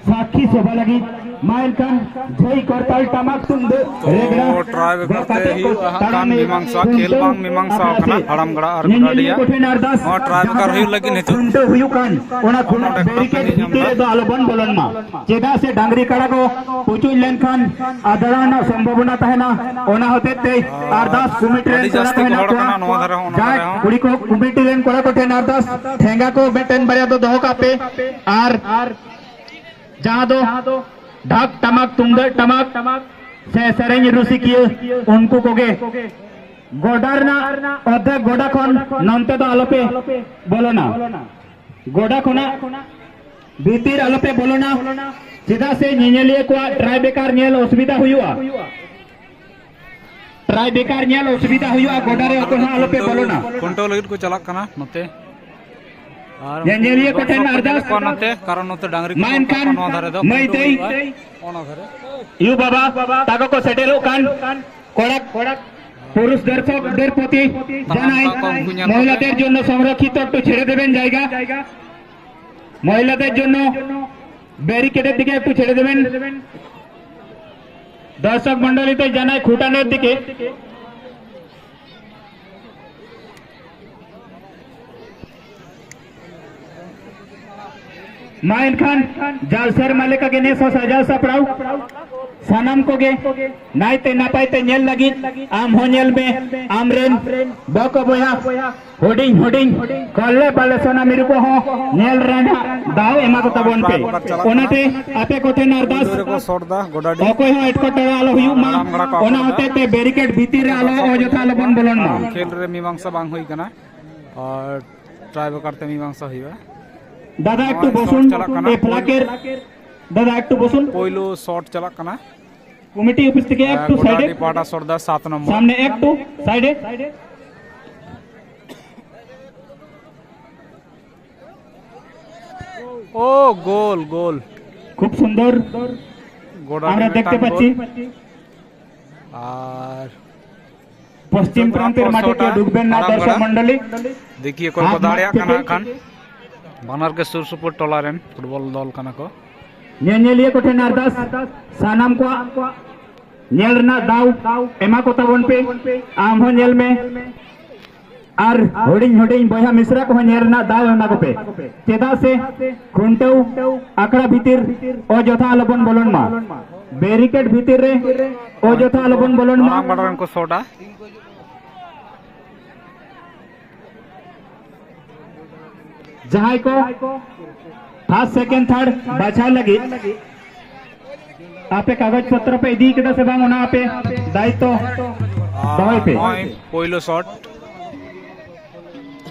ᱥᱟᱹᱠᱷᱤ ᱥᱚᱵᱷᱟ ᱞᱟᱹᱜᱤᱫ᱾ ᱢᱟ ᱮᱱᱠᱷᱟᱱ ᱡᱷᱟᱹᱭ ᱠᱚᱨᱛᱟᱞ ᱴᱟᱢᱟᱠ ᱛᱩᱢᱫᱟᱹᱜ ᱛᱚ ᱨᱮᱜᱽᱲᱟ ᱴᱨᱟᱭ ᱜᱚᱜ ᱵᱮᱠᱟᱨ ᱛᱮ ᱠᱟᱛᱮ ᱠᱚ ᱦᱩᱭᱩᱜᱼᱟ ᱦᱟᱸᱜ ᱛᱟᱲᱟᱢ ᱠᱷᱟᱱ ᱮᱫ ᱢᱤᱢᱟᱝᱥᱟ ᱠᱷᱮᱞ ᱠᱷᱩᱱᱴᱟᱹᱣ ᱵᱟᱝ ᱢᱤᱢᱟᱝᱥᱟᱣ ᱟᱠᱷᱲᱟ ᱠᱟᱱᱟ ᱥᱮᱫ᱾ ᱦᱟᱲᱟᱢ ᱜᱟᱲᱟ ᱟᱨ ᱧᱮᱧᱮᱞᱤᱭᱟᱹ ᱜᱚᱰᱟᱰᱤᱦᱟ᱾ ᱠᱚ ᱴᱷᱮᱱ ᱟᱨᱫᱟᱥ, ᱱᱚᱣᱟ ᱴᱨᱟᱭ ᱡᱟᱦᱟᱸ ᱵᱮᱠᱟᱨ ᱫᱚ ᱦᱩᱭᱩᱜ ᱞᱟᱹᱜᱤᱫ ᱱᱤᱛᱚᱜ᱾ ᱠᱷᱩᱱᱴᱟᱹᱣ ᱦᱩᱭᱩᱜ ᱠᱟᱱ ᱚᱱᱟ ᱠᱷᱩᱱ ᱱᱚᱰᱮ ᱠᱷᱚᱱᱟᱜ ᱯᱮ ᱵᱮᱨᱤᱠᱮᱰ ᱧᱮᱞ ᱧᱟᱢ ᱵᱷᱤᱛᱤᱨ ᱮᱫᱟ᱾ ᱨᱮᱫᱚ ᱟᱞᱚᱵᱚᱱ ᱵᱚᱞᱚᱱ ᱢᱟ᱾ ᱪᱮᱫᱟᱜ ᱥᱮ ᱰᱟᱝᱨᱤ ᱠᱟᱲᱟ ᱠᱚ ᱯᱩᱪᱩᱡ ᱞᱮᱱᱠᱷᱟᱱ ᱟᱫᱽᱲᱟ ᱨᱮᱱᱟᱜ ᱥᱚᱢᱵᱷᱚᱵᱚᱱᱟ ᱛᱟᱦᱮᱱᱟ᱾ ᱚᱱᱟ ᱦᱚᱛᱮᱡ ᱛᱮ ᱟᱨ ᱟᱨᱫᱟᱥ ᱠᱚᱢᱤᱴᱤ ᱨᱮᱱ ᱟᱹᱰᱤ ᱠᱚᱲᱟ ᱠᱚ ᱡᱟᱹᱥᱛᱤ ᱠᱚ ᱦᱮᱱᱟᱜ ᱦᱚᱲ ᱠᱚᱣᱟ, ᱠᱟᱱᱟ ᱱᱚᱣᱟ ᱫᱷᱟᱨᱮ ᱦᱚᱸ, ᱚᱱᱟ ᱡᱟᱦᱟᱸᱭ ᱫᱷᱟᱨᱮ ᱦᱚᱸ᱾ ᱠᱩᱲᱤ ᱠᱚ ᱠᱚᱢᱤᱴᱤ ᱨᱮᱱ ᱠᱚᱲᱟ ᱠᱚ ᱴᱷᱮᱱ ᱟᱨᱫᱟᱥ, ᱴᱷᱮᱸᱜᱟ ᱠᱚ ᱢᱤᱫᱴᱮᱱ ᱵᱟᱨᱭᱟ ᱫᱚ ᱫᱚᱦᱚ ᱠᱟᱜ ᱯᱮ᱾ ᱟᱨ ᱡᱟᱦᱟᱸ ᱫᱚ ᱰᱷᱟᱠ ᱴᱟᱢᱟᱠ, ᱛᱩᱢᱫᱟᱜ ᱴᱟᱢᱟᱠ ᱥᱮ ᱥᱮᱨᱮᱧ ᱨᱩᱥᱤᱠᱤᱭᱟᱹ, ᱩᱱᱠᱩ ᱠᱚᱜᱮ ᱜᱚᱰᱟ ᱨᱮᱱᱟᱜ ᱚᱨᱫᱷᱮᱠ ᱜᱚᱰᱟ ᱠᱷᱚᱱ ᱱᱚᱱᱛᱮ ᱫᱚ ᱟᱞᱚᱯᱮ ᱵᱚᱞᱚᱱᱟ᱾ ᱜᱚᱰᱟ ᱠᱷᱚᱱᱟᱜ ᱵᱷᱤᱛᱤᱨ ᱟᱞᱚᱯᱮ ᱵᱚᱞᱚᱱᱟ, ᱪᱮᱫᱟᱜ ᱥᱮ ᱧᱮᱧᱮᱞᱤᱭᱟᱹ ᱠᱚᱣᱟᱜ ᱴᱨᱟᱭ ᱵᱮᱠᱟᱨ ᱧᱮᱞ ᱚᱥᱩᱵᱤᱫᱷᱟ ᱦᱩᱭᱩᱜᱼᱟ᱾ ᱴᱨᱟᱭ ᱵᱮᱠᱟᱨ ᱧᱮᱞ ᱚᱥᱩᱵᱤᱫᱷᱟ ᱦᱩᱭᱩᱜᱼᱟ, ᱜᱚᱰᱟ ᱨᱮ ᱚᱠᱚᱭ ᱦᱚᱸ ᱟᱞᱚᱯᱮ ᱠᱷᱩᱱᱴᱟᱹᱣ, ᱵᱚᱞᱚᱱᱟ᱾ ᱠᱷᱩᱱᱴᱟᱹᱣ ᱞᱟᱹᱜᱤᱫ ᱠᱚ ᱪᱟᱞᱟᱜ ᱠᱟᱱᱟ ᱱᱚᱛᱮ᱾ ᱟᱨ ᱧᱮᱧᱮᱞᱤᱭᱟᱹ ᱠᱚ ᱴᱷᱮᱱ ᱫᱚᱨᱥᱚᱠ ᱠᱚ ᱟᱨᱫᱟᱥ᱾ ᱧᱮᱞᱚᱜ ᱠᱟᱱᱟ ᱱᱚᱛᱮ, ᱠᱟᱨᱚᱱ ᱱᱚᱛᱮ ᱰᱟᱝᱨᱤ ᱠᱚ ᱢᱟ ᱮᱱᱠᱷᱟᱱ ᱱᱚᱣᱟ ᱫᱷᱟᱨᱮ ᱫᱚ ᱢᱟᱹᱭ ᱠᱷᱩᱱᱴᱟᱹᱣ ᱫᱟᱹᱭ, ᱦᱩᱭᱩᱜᱼᱟ᱾ ᱚᱱᱟ ᱫᱷᱟᱨᱮ᱾ ᱭᱩ ᱵᱟᱵᱟ ᱛᱟᱠᱚ ᱠᱚ ᱥᱮᱴᱮᱨᱚᱜ ᱠᱟᱱ ᱠᱚᱲᱟ, ᱠᱚᱲᱟ, ᱯᱩᱨᱩᱥ ᱫᱚᱨᱥᱚᱠ ᱫᱮᱨ ᱯᱨᱚᱛᱤ ᱥᱟᱱᱟᱢ ᱡᱟᱱᱟᱭ, ᱠᱚ ᱩᱱᱠᱩ ᱧᱮᱞ ᱢᱚᱦᱤᱞᱟ ᱠᱟᱛᱮ᱾ ᱫᱮᱨ ᱡᱚᱱᱱᱚ ᱥᱚᱝᱨᱚᱠᱷᱤᱛ একটু ছেড়ে দেবেন জায়গা। মহিলাদের জন্য ব্যারিকেডের দিকে একটু ছেড়ে দেবেন। দর্শক মণ্ডলীতে জানাই খুঁটানোর দিকে। ᱢᱟ ᱮᱱᱠᱷᱟᱱ ᱡᱟᱣ ᱥᱮᱨᱢᱟ ᱞᱮᱠᱟᱜᱮ ᱱᱮᱥ ᱦᱚᱸ ᱥᱟᱡᱟᱣ ᱥᱟᱯᱲᱟᱣ ᱥᱟᱱᱟᱢ ᱠᱚᱜᱮ ᱱᱟᱭᱛᱮ ᱱᱟᱯᱟᱭ ᱛᱮ ᱧᱮᱞ ᱞᱟᱹᱜᱤᱫ ᱟᱢ ᱦᱚᱸ ᱧᱮᱞ ᱢᱮ, ᱟᱢᱨᱮᱱ ᱵᱚᱠᱚ ᱵᱚᱭᱦᱟ ᱦᱩᱰᱤᱧ ᱦᱩᱰᱤᱧ ᱠᱚᱞᱮ ᱵᱟᱞᱮ ᱥᱚᱱᱟ ᱢᱤᱨᱩ ᱠᱚᱦᱚᱸ ᱧᱮᱞ ᱨᱮᱱᱟᱜ ᱫᱟᱣ ᱮᱢᱟ ᱠᱚ ᱛᱟᱵᱚᱱ ᱯᱮ᱾ ᱚᱱᱟᱛᱮ ᱟᱯᱮ ᱠᱚᱴᱷᱮᱱ ᱟᱨᱫᱟᱥ, ᱯᱩᱭᱞᱩ ᱨᱮᱠᱚ ᱥᱚᱴ ᱫᱟ ᱜᱚᱰᱟ ᱰᱤ᱾ ᱚᱠᱚᱭ ᱦᱚᱸ ᱮᱴᱠᱮᱴᱚᱬᱮ ᱟᱞᱚ ᱦᱩᱭᱩᱜ ᱢᱟ, ᱦᱟᱲᱟᱢ ᱜᱟᱲᱟ ᱠᱚ ᱚᱱᱟ ᱟᱠᱚ ᱫᱟ᱾ ᱦᱚᱛᱮᱡ ᱛᱮ ᱵᱮᱨᱤᱠᱮᱰ ᱵᱷᱤᱛᱤᱨ ᱨᱮ ᱟᱞᱚ ᱚᱡᱚᱛᱷᱟ ᱟᱞᱚ ᱵᱚᱱ ᱵᱚᱞᱚᱱ ᱢᱟ᱾ ᱠᱷᱮᱞ ᱨᱮ ᱢᱤᱢᱟᱝᱥᱟ ᱵᱟᱝ ᱦᱩᱭ ᱠᱟᱱᱟ᱾ ᱟᱨ ᱴᱨᱟᱭ ᱵᱨᱮᱠᱟᱨ ᱛᱮ ᱢᱤᱢᱟᱝᱥᱟ ᱦᱩᱭᱩᱜᱼᱟ᱾ দাদা একটু নয় বসুন, শট চালাক কানা। এ ফ্ল্যাগের, দাদা একটু বসুন। পয়লো শট চালাক কানা। কমিটি অফিস থেকে একটু গোডাহাটি সাইডে, পাটা সর্দার সাত নম্বর। সামনে একটু সাইডে। ও গোল, গোল। খুব সুন্দর গোডাহাটি আমরা দেখতে পাচ্ছি। আর পশ্চিম প্রান্তের মাঠে কেউ ঢুকবেন না, দর্শক মণ্ডলী। দেখি ᱚᱠᱚᱭ ᱠᱚ ᱫᱟᱲᱮᱭᱟᱜ ᱠᱟᱱᱟ ᱠᱷᱟᱱ᱾ ᱵᱟᱱᱟᱨ ᱜᱮ ᱥᱩᱨ ᱥᱩᱯᱩᱨ ᱴᱚᱞᱟ ᱨᱮᱱ ᱯᱷᱩᱴᱵᱚᱞ ᱫᱚᱞ ᱠᱟᱱᱟ ᱠᱚ᱾ ᱧᱮᱧᱮᱞᱤᱭᱟᱹ ᱠᱚᱴᱷᱮᱱ ᱟᱨᱫᱟᱥ, ᱥᱟᱱᱟᱢ ᱠᱚᱣᱟᱜ ᱧᱮᱞ ᱨᱮᱱᱟᱜ ᱫᱟᱣ ᱮᱢᱟ ᱠᱚ ᱛᱟᱵᱚᱱ ᱯᱮ᱾ ᱟᱢ ᱦᱚᱸ ᱧᱮᱞ ᱢᱮ, ᱟᱨ ᱦᱩᱰᱤᱧ ᱦᱩᱰᱤᱧ ᱵᱚᱭᱦᱟ ᱢᱤᱥᱨᱟ ᱠᱚᱦᱚᱸ ᱧᱮᱞ ᱨᱮᱱᱟᱜ ᱫᱟᱣ ᱮᱢᱟ ᱠᱚᱯᱮ, ᱪᱮᱫᱟᱜ ᱥᱮ ᱠᱷᱩᱱᱴᱟᱹᱣ ᱟᱠᱷᱲᱟ ᱵᱷᱤᱛᱤᱨ ᱚᱡᱚᱛᱷᱟ ᱟᱞᱚᱵᱚᱱ ᱵᱚᱞᱚᱱ ᱢᱟ, ᱵᱮᱨᱤᱠᱮᱰ ᱵᱷᱤᱛᱤᱨ ᱨᱮ ᱚᱡᱚᱛᱷᱟ ᱟᱞᱚᱵᱚᱱ ᱵᱚᱞᱚᱱ ᱢᱟ᱾ ᱢᱟᱨᱟᱝ ᱢᱟᱨᱟᱝ ᱠᱚ ᱥᱚᱴᱟ᱾ ᱡᱟᱦᱟᱸᱭ ᱠᱚ ᱯᱷᱟᱥᱴ, ᱥᱮᱠᱮᱱᱰ, ᱛᱷᱟᱨᱰ ᱵᱟᱪᱷᱟᱣ ᱞᱟᱹᱜᱤᱫ ᱟᱯᱮ ᱠᱟᱜᱚᱡᱽ ᱯᱚᱛᱨᱚ ᱯᱮ ᱤᱫᱤ ᱠᱮᱫᱟ ᱥᱮ ᱵᱟᱝ, ᱚᱱᱟ ᱟᱯᱮ ᱫᱟᱭᱤᱛᱛᱚ ᱫᱚᱦᱚᱭ ᱯᱮ᱾ ᱱᱚᱜᱼᱚᱭ ᱯᱳᱭᱞᱳ ᱥᱚᱴ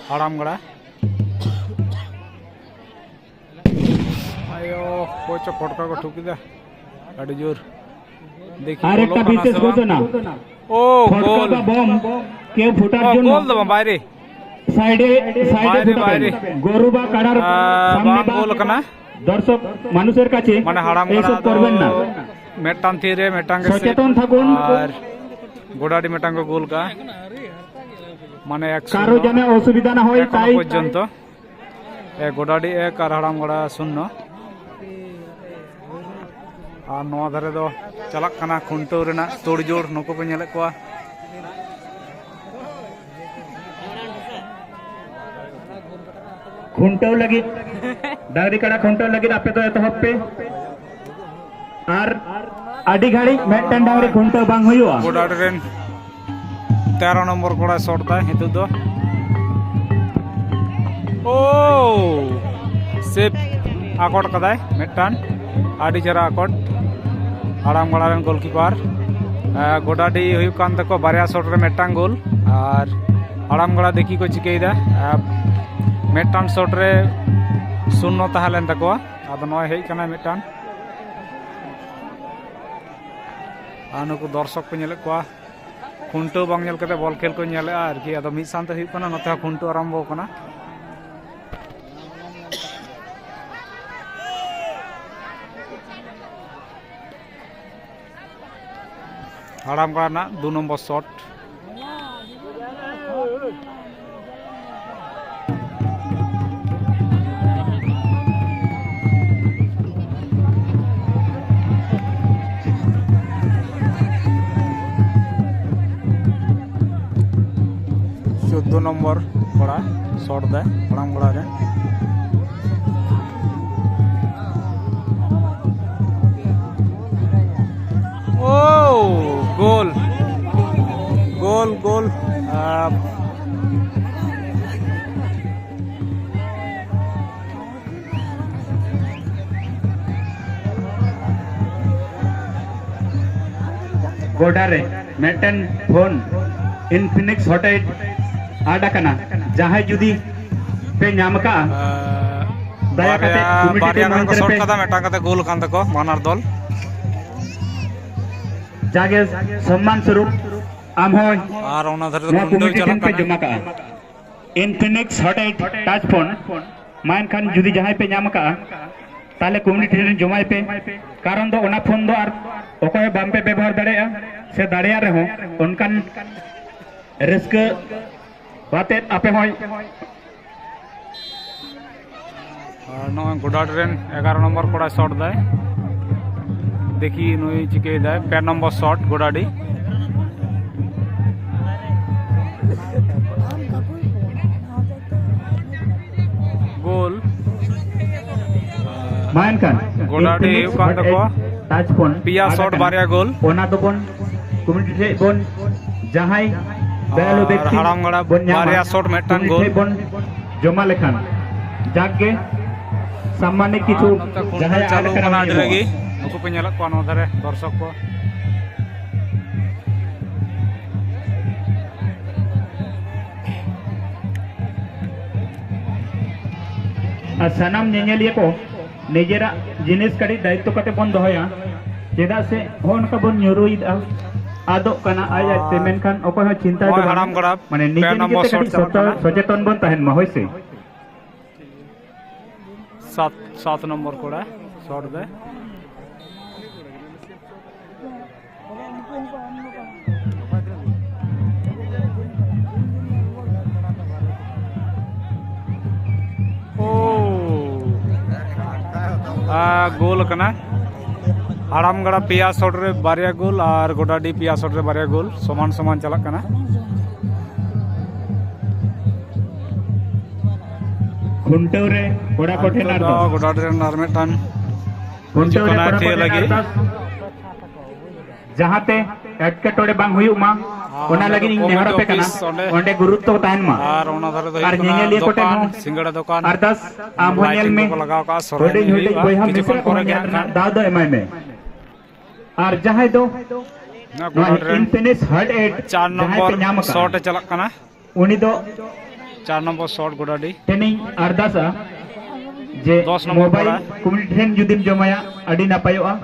ᱦᱟᱲᱟᱢ ᱜᱟᱲᱟ᱾ ᱟᱭᱳ, ᱚᱠᱚᱭ ᱪᱚ ᱯᱷᱚᱴᱠᱟ ᱠᱚ ᱴᱷᱩᱠ ᱠᱮᱫᱟ, ᱟᱹᱰᱤ ᱡᱳᱨ᱾ দেখি, ᱟᱨ একটা ᱵᱚᱞᱚᱜ ᱠᱟᱱᱟ ᱵᱤᱥᱮᱥ ᱥᱮ ᱵᱟᱝ? ঘোষণা। ও, ফটকা গোল। বা বোম কেউ ফোটার ও, জন্য গোল ᱫᱚ ᱵᱟᱝ, ᱵᱟᱭᱨᱮ। সাইডে সাইডে বাইরে, ফুটাবেন। বাইরে। গরু বা কাড়ার আহ, সামনে বাম বা গোল কানা। দর্শক মানুষের কাছে মানে হারাম এইসব কানা করবেন না। মিট্টান ᱛᱷᱤᱨ ᱨᱮ ᱢᱤᱫᱴᱟᱝ ᱜᱮ ᱥᱚᱪᱮᱛᱚᱱ ᱥᱮᱴ᱾ ᱛᱷᱟᱠᱩᱱ᱾ ᱟᱨ ᱜᱚᱰᱟᱰᱤ ᱢᱤᱫᱴᱟᱝ ᱠᱚ ᱜᱳᱞ ᱠᱟᱜᱼᱟ᱾ ᱢᱟᱱᱮ ᱮᱠ ᱠᱟᱨᱳ ᱥᱩᱱᱱᱚ ᱡᱟᱱᱮ ᱚᱥᱩᱵᱤᱫᱷᱟ ᱱᱟ ᱦᱳᱭ ᱮᱠᱷᱚᱱᱚ ᱛᱟᱭ᱾ ᱯᱚᱨᱡᱚᱱᱛᱚ᱾ ᱮ, ᱜᱚᱰᱟᱰᱤ ᱮᱠ ᱟᱨ ᱦᱟᱲᱟᱢ ᱜᱚᱲᱟ ᱥᱩᱱᱱᱚ᱾ ᱟᱨ ᱱᱚᱣᱟ ᱫᱷᱟᱨᱮ ᱫᱚ ᱪᱟᱞᱟᱜ ᱠᱟᱱᱟ ᱠᱷᱩᱱᱴᱟᱹᱣ ᱨᱮᱱᱟᱜ ᱛᱳᱲᱡᱳᱲ, ᱱᱩᱠᱩ ᱯᱮ ᱧᱮᱞᱮᱫ ᱠᱚᱣᱟ᱾ ᱠᱷᱩᱱᱴᱟᱹᱣ ᱞᱟᱹᱜᱤᱫ, ᱰᱟᱝᱨᱤ ᱠᱟᱲᱟ ᱠᱷᱩᱱᱴᱟᱹᱣ ᱞᱟᱹᱜᱤᱫ ᱟᱯᱮ ᱫᱚ ᱮᱛᱚᱦᱚᱵ ᱯᱮ᱾ ᱟᱨ ᱟᱹᱰᱤ ᱜᱷᱟᱹᱲᱤᱡ ᱢᱤᱫᱴᱮᱱ ᱰᱟᱝᱨᱤ ᱠᱷᱩᱱᱴᱟᱹᱣ ᱵᱟᱝ ᱦᱩᱭᱩᱜᱼᱟ᱾ ᱜᱚᱰᱟᱰᱤ ᱨᱮᱱ ᱛᱮᱨᱚ ᱱᱚᱢᱵᱚᱨ ᱠᱚᱲᱟᱭ ᱥᱚᱴ ᱫᱟᱭ ᱱᱤᱛᱚᱜ ᱫᱚ᱾ ᱳ! ᱥᱮᱯ ᱟᱠᱚᱴ ᱠᱟᱫᱟᱭ ᱢᱤᱫᱴᱟᱝ᱾ ᱟᱹᱰᱤ ᱪᱮᱦᱨᱟ ᱟᱠᱚᱴ᱾ ᱦᱟᱲᱟᱢ ᱜᱚᱲᱟ ᱨᱮᱱ ᱜᱳᱞᱠᱤᱯᱟᱨ᱾ ᱮ, ᱜᱚᱰᱟᱰᱤ ᱦᱩᱭᱩᱜ ᱠᱟᱱ ᱛᱟᱠᱚ ᱵᱟᱨᱭᱟ ᱥᱚᱴ ᱨᱮ ᱢᱤᱫᱴᱟᱝ ᱜᱳᱞ᱾ ᱟᱨ ᱦᱟᱲᱟᱢ ᱜᱚᱲᱟ ᱫᱮᱠᱷᱤ ᱠᱚ ᱪᱤᱠᱟᱹᱭᱮᱫᱟ᱾ ᱮ, ᱢᱤᱫᱴᱟᱝ ᱥᱚᱴ ᱨᱮ ᱥᱩᱱᱱᱚ ᱛᱟᱦᱮᱸ ᱞᱮᱱ ᱛᱟᱠᱚᱣᱟ᱾ ᱟᱫᱚ ᱱᱚᱜᱼᱚᱭ ᱦᱮᱡ ᱠᱟᱱᱟᱭ ᱢᱤᱫᱴᱟᱝ᱾ ᱟᱨ ᱱᱩᱠᱩ ᱫᱚᱨᱥᱚᱠ ᱠᱚ ᱧᱮᱞᱮᱫ ᱠᱚᱣᱟ᱾ ᱠᱷᱩᱱᱴᱟᱹᱣ ᱵᱟᱝ ᱧᱮᱞ ᱠᱟᱛᱮ ᱵᱚᱞ ᱠᱷᱮᱞ ᱠᱚ ᱧᱮᱞᱮᱫᱼᱟ ᱟᱨᱠᱤ᱾ ᱟᱫᱚ ᱢᱤᱫ ᱥᱟᱶᱛᱮ ᱦᱩᱭᱩᱜ ᱠᱟᱱᱟ, ᱱᱚᱛᱮ ᱦᱚᱸ ᱠᱷᱩᱱᱴᱟᱹᱣ ᱟᱨᱟᱢᱵᱚ ᱠᱟᱱᱟ᱾ ᱦᱟᱲᱟᱢ ᱜᱚᱲᱟ ᱨᱮᱱᱟᱜ ᱫᱩ ᱱᱚᱢᱵᱚᱨ ᱥᱚᱴ᱾ ᱪᱳᱫᱽᱫᱳ ᱱᱚᱢᱵᱚᱨ ᱠᱚᱲᱟ ᱥᱚᱴ ᱫᱟᱭ ᱦᱟᱲᱟᱢ ᱜᱚᱲᱟ ᱨᱮ᱾ ᱳ, ᱜᱳᱞ, ᱜᱳᱞ, ᱜᱳᱞ᱾ ᱟᱨ ᱜᱚᱰᱟ ᱨᱮ ᱢᱤᱫᱴᱮᱱ ᱯᱷᱳᱱ ᱤᱱᱯᱷᱤᱱᱤᱠᱥ ᱦᱚᱴ ᱮᱭᱤᱴ ᱟᱫ ᱟᱠᱟᱱᱟ᱾ ᱡᱟᱦᱟᱸᱭ ᱡᱩᱫᱤ ᱯᱮ ᱧᱟᱢ ᱟᱠᱟᱫᱼᱟ, ᱫᱟᱭᱟ ᱠᱟᱛᱮ ᱵᱟᱨᱭᱟ, ᱠᱚᱢᱤᱴᱤ ᱵᱟᱨᱭᱟ ᱴᱤᱢ ᱜᱟᱱ ᱠᱚ ᱢᱚᱫᱽᱫᱷᱮ ᱥᱚᱴ ᱨᱮᱯᱮ ᱠᱟᱫᱟ, ᱢᱤᱫᱴᱟᱝ ᱠᱟᱛᱮ ᱜᱳᱞ ᱟᱠᱟᱱ ᱛᱟᱠᱚ ᱵᱟᱱᱟᱨ ᱫᱚᱞ᱾ ᱡᱟᱜᱮ ᱥᱚᱢᱢᱟᱱ ᱥᱚᱨᱩᱯ ᱟᱢ ᱦᱚᱸ ᱟᱨ ᱚᱱᱟ ᱫᱷᱟᱨᱮ ᱫᱚ ᱱᱚᱣᱟ ᱠᱷᱩᱱᱴᱟᱹᱣ ᱠᱚᱢᱤᱴᱤ ᱪᱟᱞᱟᱜ ᱴᱤᱢ ᱯᱮ ᱠᱟᱱᱟ᱾ ᱡᱚᱢᱟ ᱠᱟᱜᱼᱟ᱾ Infinix Hot eight touch phone, ᱢᱟ ᱮᱱᱠᱷᱟᱱ ᱡᱩᱫᱤ ᱡᱟᱦᱟᱸᱭ ᱯᱮ ᱧᱟᱢ ᱟᱠᱟᱫᱼᱟ, ᱛᱟᱦᱚᱞᱮ ᱠᱚᱢᱤᱴᱤ ᱴᱷᱮᱱ ᱡᱚᱢᱟᱭ ᱯᱮ, ᱠᱟᱨᱚᱱ ᱫᱚ ᱚᱱᱟ ᱯᱷᱳᱱ ᱫᱚ ᱟᱨ ᱚᱠᱚᱭ ᱦᱚᱸ ᱵᱟᱝ ᱯᱮ ᱵᱮᱵᱚᱦᱟᱨ ᱫᱟᱲᱮᱭᱟᱜᱼᱟ, ᱥᱮ ᱫᱟᱲᱮᱭᱟᱜ ᱨᱮᱦᱚᱸ ᱚᱱᱠᱟᱱ ᱨᱟᱹᱥᱠᱟᱹ ᱟᱛᱮᱫ ᱟᱯᱮ ᱦᱚᱸ᱾ ᱟᱨ ᱱᱚᱜᱼᱚᱭ ᱜᱚᱰᱟᱰᱤ ᱨᱮᱱ ᱮᱜᱟᱨᱚ ᱱᱚᱢᱵᱚᱨ ᱠᱚᱲᱟᱭ ᱥᱚᱴ ᱫᱟᱭ᱾ ᱫᱮᱠᱷᱤ ᱱᱩᱭ ᱪᱤᱠᱟᱹᱭ ᱫᱟᱭ, ᱯᱮ ᱱᱚᱢᱵᱚᱨ ᱥᱚᱴ ᱜᱚᱰᱟᱰᱤ᱾ ᱜᱳᱞ᱾ ᱢᱟ ᱮᱱᱠᱷᱟᱱ ᱜᱚᱰᱟᱰᱤ ᱦᱩᱭᱩᱜ ᱠᱟᱱ ᱛᱟᱠᱚᱣᱟ᱾ ᱴᱟᱪ ᱯᱳᱱ ᱯᱮᱭᱟ ᱥᱚᱴ ᱵᱟᱨᱭᱟ ᱜᱳᱞ᱾ ᱚᱱᱟ ᱫᱚᱵᱚᱱ ᱠᱚᱢᱤᱴᱤ ᱴᱷᱮᱱ ᱵᱚᱱ, ᱡᱟᱦᱟᱸᱭ ᱫᱟᱭᱟᱞᱩ ᱟᱨ ᱵᱮᱠᱛᱤ ᱦᱟᱲᱟᱢ ᱜᱟᱲᱟ ᱵᱚᱱ ᱧᱟᱢᱟ, ᱵᱟᱨᱭᱟ ᱥᱚᱴ ᱢᱤᱫᱴᱟᱝ ᱠᱚᱢᱤᱴᱤ ᱜᱳᱞ᱾ ᱴᱷᱮᱱ ᱵᱚᱱ ᱡᱚᱢᱟ ᱞᱮᱠᱷᱟᱱ ᱡᱟᱠ ᱜᱮ ᱥᱟᱢᱢᱟᱱᱤᱠ ᱠᱤᱪᱷᱩ ᱟᱨ ᱱᱚᱛᱮ ᱠᱷᱩᱱᱴᱟᱹᱣ ᱡᱟᱦᱟᱸᱭᱟᱜ ᱪᱟᱹᱞᱩ ᱟᱠᱟᱱᱟ ᱠᱟᱱᱟ ᱩᱱᱤ ᱟᱹᱰᱤ ᱮᱢᱚᱜᱼᱟ᱾ ᱨᱟᱹᱜᱤ᱾ ᱱᱩᱠᱩ ᱯᱮ ᱧᱮᱞᱮᱫ ᱠᱚᱣᱟ ᱱᱚᱣᱟ ᱫᱷᱟᱨᱮ ᱫᱚᱨᱥᱚᱠ ᱠᱚ᱾ ᱟᱨ ᱥᱟᱱᱟᱢ ᱧᱮᱧᱮᱞᱤᱭᱟᱹ ᱠᱚ ᱱᱤᱡᱮᱨᱟᱜ ᱡᱤᱱᱤᱥ ᱠᱟᱹᱴᱤᱡ ᱫᱟᱭᱤᱛᱛᱚ ᱠᱟᱛᱮ ᱵᱚᱱ ᱫᱚᱦᱚᱭᱟ, ᱪᱮᱫᱟᱜ ᱥᱮ ᱦᱚᱸᱜᱼᱚ ᱱᱚᱝᱠᱟ ᱵᱚᱱ ᱧᱩᱨᱩᱭᱮᱫᱟ, ᱟᱫᱚᱜ ᱠᱟᱱᱟ ᱟᱡ ᱟᱡ ᱛᱮ, ᱟᱨ ᱢᱮᱱᱠᱷᱟᱱ ᱚᱠᱚᱭ ᱦᱚᱸ ᱪᱤᱱᱛᱟ ᱫᱚ ᱱᱚᱜᱼᱚᱭ ᱵᱟᱝ, ᱦᱟᱲᱟᱢ ᱜᱚᱲᱟ ᱢᱟᱱᱮ ᱯᱮ ᱱᱤᱡᱮ ᱱᱤᱡᱮ ᱱᱚᱢᱵᱚᱨ ᱛᱮ ᱥᱚᱴ ᱠᱟᱹᱴᱤᱡ ᱪᱟᱞᱟᱜ ᱥᱚᱛᱚ-, ᱠᱟᱱᱟ᱾ ᱥᱚᱪᱮᱛᱚᱱ ᱵᱚᱱ ᱛᱟᱦᱮᱱ ᱢᱟ, ᱦᱳᱭ ᱥᱮ᱾ ᱥᱟᱛ, ᱥᱟᱛ ᱱᱚᱢᱵᱚᱨ ᱠᱚᱲᱟ ᱥᱚᱴ ᱫᱟᱭ᱾ ᱳ, ᱟᱨ ᱜᱳᱞ ᱠᱟᱱᱟ᱾ ᱦᱟᱲᱟᱢ ᱜᱟᱲᱟ ᱯᱮᱭᱟ ᱥᱚᱴ ᱨᱮ ᱵᱟᱨᱭᱟ ᱜᱳᱞ ᱟᱨ ᱜᱚᱰᱟᱰᱤ ᱯᱮᱭᱟ ᱥᱚᱴ ᱨᱮ ᱵᱟᱨᱭᱟ ᱜᱳᱞ, ᱥᱚᱢᱟᱱ ᱥᱚᱢᱟᱱ ᱪᱟᱞᱟᱜ ᱠᱟᱱᱟ᱾ ᱠᱷᱩᱱᱴᱟᱹᱣ ᱨᱮ ᱠᱚᱲᱟ ᱠᱚ ᱴᱷᱮᱱ ᱱᱤᱛᱚᱜ ᱫᱚ ᱟᱨᱫᱟᱥ᱾ ᱜᱚᱰᱟᱰᱤ ᱨᱮᱱ ᱟᱨ ᱢᱤᱫᱴᱟᱝ ᱠᱷᱩᱱᱴᱟᱹᱣ ᱦᱤᱡᱩᱜ ᱨᱮ ᱠᱟᱱᱟᱭ ᱠᱚᱲᱟ ᱠᱚ ᱛᱷᱤᱭᱟᱹ ᱴᱷᱮᱱ ᱞᱟᱹᱜᱤᱫ᱾ ᱟᱨᱫᱟᱥ᱾ ᱡᱟᱦᱟᱸᱛᱮ ᱮᱴᱠᱮᱴᱚᱬᱮ ᱵᱟᱝ ᱦᱩᱭᱩᱜ ᱢᱟ, ᱟᱨ ᱚᱱᱟ ᱚᱸᱰᱮ ᱞᱟᱹᱜᱤᱫ ᱤᱧ ᱠᱚᱢᱤᱴᱤ ᱱᱮᱦᱚᱨ ᱟᱯᱮ ᱠᱟᱱᱟ, ᱚᱯᱷᱤᱥ ᱚᱸᱰᱮ ᱚᱸᱰᱮ ᱜᱩᱨᱩᱛᱛᱚ ᱛᱟᱦᱮᱱ ᱢᱟ᱾ ᱟᱨ ᱚᱱᱟ ᱫᱷᱟᱨᱮ ᱫᱚ ᱟᱨ ᱦᱩᱭᱩᱜ ᱠᱟᱱᱟ ᱧᱮᱧᱮᱞᱤᱭᱟᱹ ᱠᱚ ᱴᱷᱮᱱ ᱫᱚᱠᱟᱱ, ᱦᱚᱸ ᱥᱤᱸᱜᱟᱹᱲᱟ ᱫᱚᱠᱟᱱ, ᱟᱨᱫᱟᱥ, ᱟᱢ ᱦᱚᱸ ᱧᱮᱞ ᱞᱟᱭᱤᱴᱤᱝ ᱢᱮ, ᱠᱚᱠᱚ ᱞᱟᱜᱟᱣ ᱠᱟᱜᱼᱟ, ᱥᱚᱨᱦᱟᱭ ᱦᱩᱰᱤᱧ ᱮᱱᱮᱡ ᱦᱩᱰᱤᱧ ᱦᱩᱭᱩᱜᱼᱟ᱾ ᱵᱚᱭᱦᱟ ᱦᱤᱡᱩᱜ ᱢᱤᱥᱨᱟ ᱠᱷᱚᱱ ᱠᱚᱦᱚᱸ ᱯᱚᱨᱮ ᱜᱮ ᱧᱮᱞ ᱦᱟᱸᱜ ᱨᱮᱱᱟᱜ ᱠᱷᱟᱱ ᱫᱟᱣ ᱫᱚ ᱮᱢᱟᱭ ᱢᱮ᱾ ᱟᱨ ᱡᱟᱦᱟᱸᱭ ᱫᱚ ᱚᱱᱟ ᱱᱚᱣᱟ ᱜᱚᱰᱟ ᱨᱮᱱ ᱤᱱᱯᱷᱤᱱᱤᱥ ᱦᱟᱨᱰ ᱮᱰ ᱪᱟᱨ ᱡᱟᱦᱟᱸᱭ ᱯᱮ ᱱᱚᱢᱵᱚᱨ ᱧᱟᱢ ᱟᱠᱟᱫᱼᱟ, ᱥᱚᱴ ᱮ ᱪᱟᱞᱟᱜ ᱠᱟᱱᱟ᱾ ᱩᱱᱤ ᱫᱚ ᱪᱟᱨ ᱱᱚᱢᱵᱚᱨ ᱥᱚᱴ ᱜᱚᱰᱟᱰᱤ᱾ ᱴᱷᱮᱱᱤᱧ ᱟᱨᱫᱟᱥᱟ ᱡᱮ ᱫᱚᱥ ᱱᱚᱢᱵᱚᱨ ᱢᱳᱵᱟᱭᱤᱞ ᱠᱚᱲᱟ᱾ ᱠᱚᱢᱤᱴᱤ ᱴᱷᱮᱱ ᱡᱩᱫᱤᱢ ᱡᱚᱢᱟᱭᱟ, ᱟᱹᱰᱤ ᱱᱟᱯᱟᱭᱚᱜᱼᱟ᱾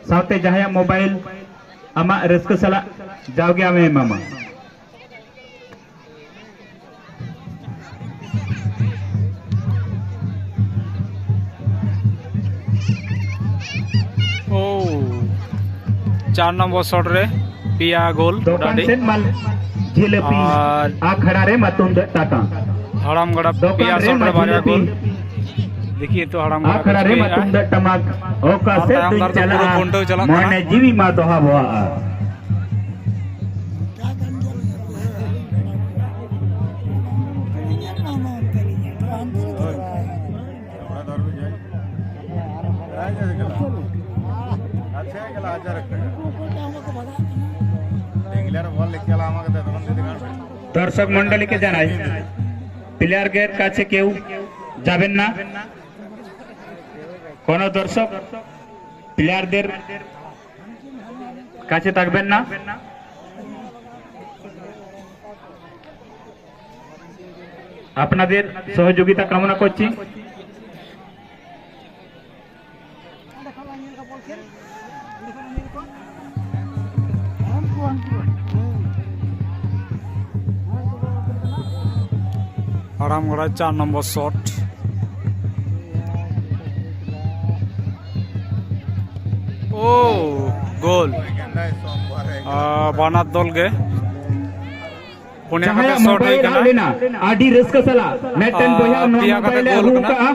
ᱥᱟᱶᱛᱮ ᱡᱟᱦᱟᱸᱭᱟᱜ ᱢᱳᱵᱟᱭᱤᱞ ᱟᱢᱟᱜ ᱨᱟᱹᱥᱠᱟᱹ ᱥᱟᱞᱟᱜ ᱡᱟᱣᱜᱮ ᱟᱢᱮ ᱮᱢᱟᱢᱟ᱾ ᱪᱟᱨ ᱱᱚᱢᱵᱚᱨ ᱥᱚᱴ ᱨᱮ ᱯᱮᱭᱟ ᱜᱳᱞ᱾ ᱫᱚᱠᱟᱱ ᱰᱟᱹᱰᱤ᱾ ᱥᱮᱫ ᱢᱟ ᱡᱤᱞᱟᱹᱯᱤ, ᱟᱨ ᱟᱠᱷᱲᱟ ᱨᱮ ᱢᱟ ᱛᱩᱢᱫᱟᱜ ᱴᱟᱠᱟ᱾ ᱦᱟᱲᱟᱢ ᱜᱟᱰᱟ ᱫᱚᱠᱟᱱ ᱯᱮᱭᱟ ᱨᱮ ᱥᱚᱴ ᱢᱟ ᱨᱮ ᱵᱟᱨᱭᱟ ᱡᱤᱞᱟᱹᱯᱤ᱾ ᱜᱳᱞ᱾ ᱫᱮᱠᱷᱤ ᱛᱚ ᱦᱟᱲᱟᱢ ᱜᱟᱰᱟ ᱟᱠᱷᱲᱟ ᱠᱚ ᱨᱮ ᱢᱟ ᱪᱤᱠᱟᱹᱭᱮᱫᱼᱟ᱾ ᱛᱩᱢᱫᱟᱜ ᱴᱟᱢᱟᱠ, ᱚᱠᱟ ᱟᱨ ᱥᱮᱫ ᱛᱟᱭᱚᱢ ᱫᱩᱧ ᱫᱟᱨ ᱫᱚ ᱯᱩᱨᱟᱹ ᱪᱟᱞᱟᱜᱼᱟ, ᱠᱩᱱᱴᱟᱹᱣ ᱪᱟᱞᱟᱜ ᱢᱚᱱᱮ ᱠᱟᱱᱟ᱾ ᱡᱤᱣᱤ ᱢᱟ ᱫᱚᱦᱟ ᱵᱚᱦᱟᱜᱼᱟ᱾ দর্শক মণ্ডলীকে জানাই, প্লেয়ারদের কাছে কেউ যাবেন না। কোনো দর্শক প্লেয়ারদের কাছে থাকবেন না। আপনাদের সহযোগিতা কামনা করছি। ᱦᱟᱲᱟᱢ ᱜᱟᱰᱟ ᱪᱟᱨ ᱱᱚᱢᱵᱚᱨ ᱥᱚᱴ᱾ ᱳ, ᱜᱳᱞ᱾ ᱟᱨ ᱵᱟᱱᱟᱨ ᱫᱚᱞ ᱜᱮ ᱯᱩᱱᱭᱟ ᱠᱟᱛᱮ ᱡᱟᱦᱟᱸᱭᱟᱜ ᱥᱚᱴ ᱦᱩᱭ ᱢᱳᱵᱟᱭᱤᱞ ᱠᱟᱱᱟ᱾ ᱟᱫ ᱞᱮᱱᱟ, ᱟᱹᱰᱤ ᱨᱟᱹᱥᱠᱟᱹ ᱥᱟᱞᱟᱜ ᱢᱤᱫᱴᱮᱱ ᱟᱨ ᱵᱚᱭᱦᱟ ᱱᱚᱣᱟ ᱯᱮᱭᱟ ᱠᱟᱛᱮ ᱢᱳᱵᱟᱭᱤᱞ ᱮ ᱜᱳᱞ ᱟᱹᱜᱩ ᱠᱟᱱᱟ᱾ ᱠᱟᱜᱼᱟ᱾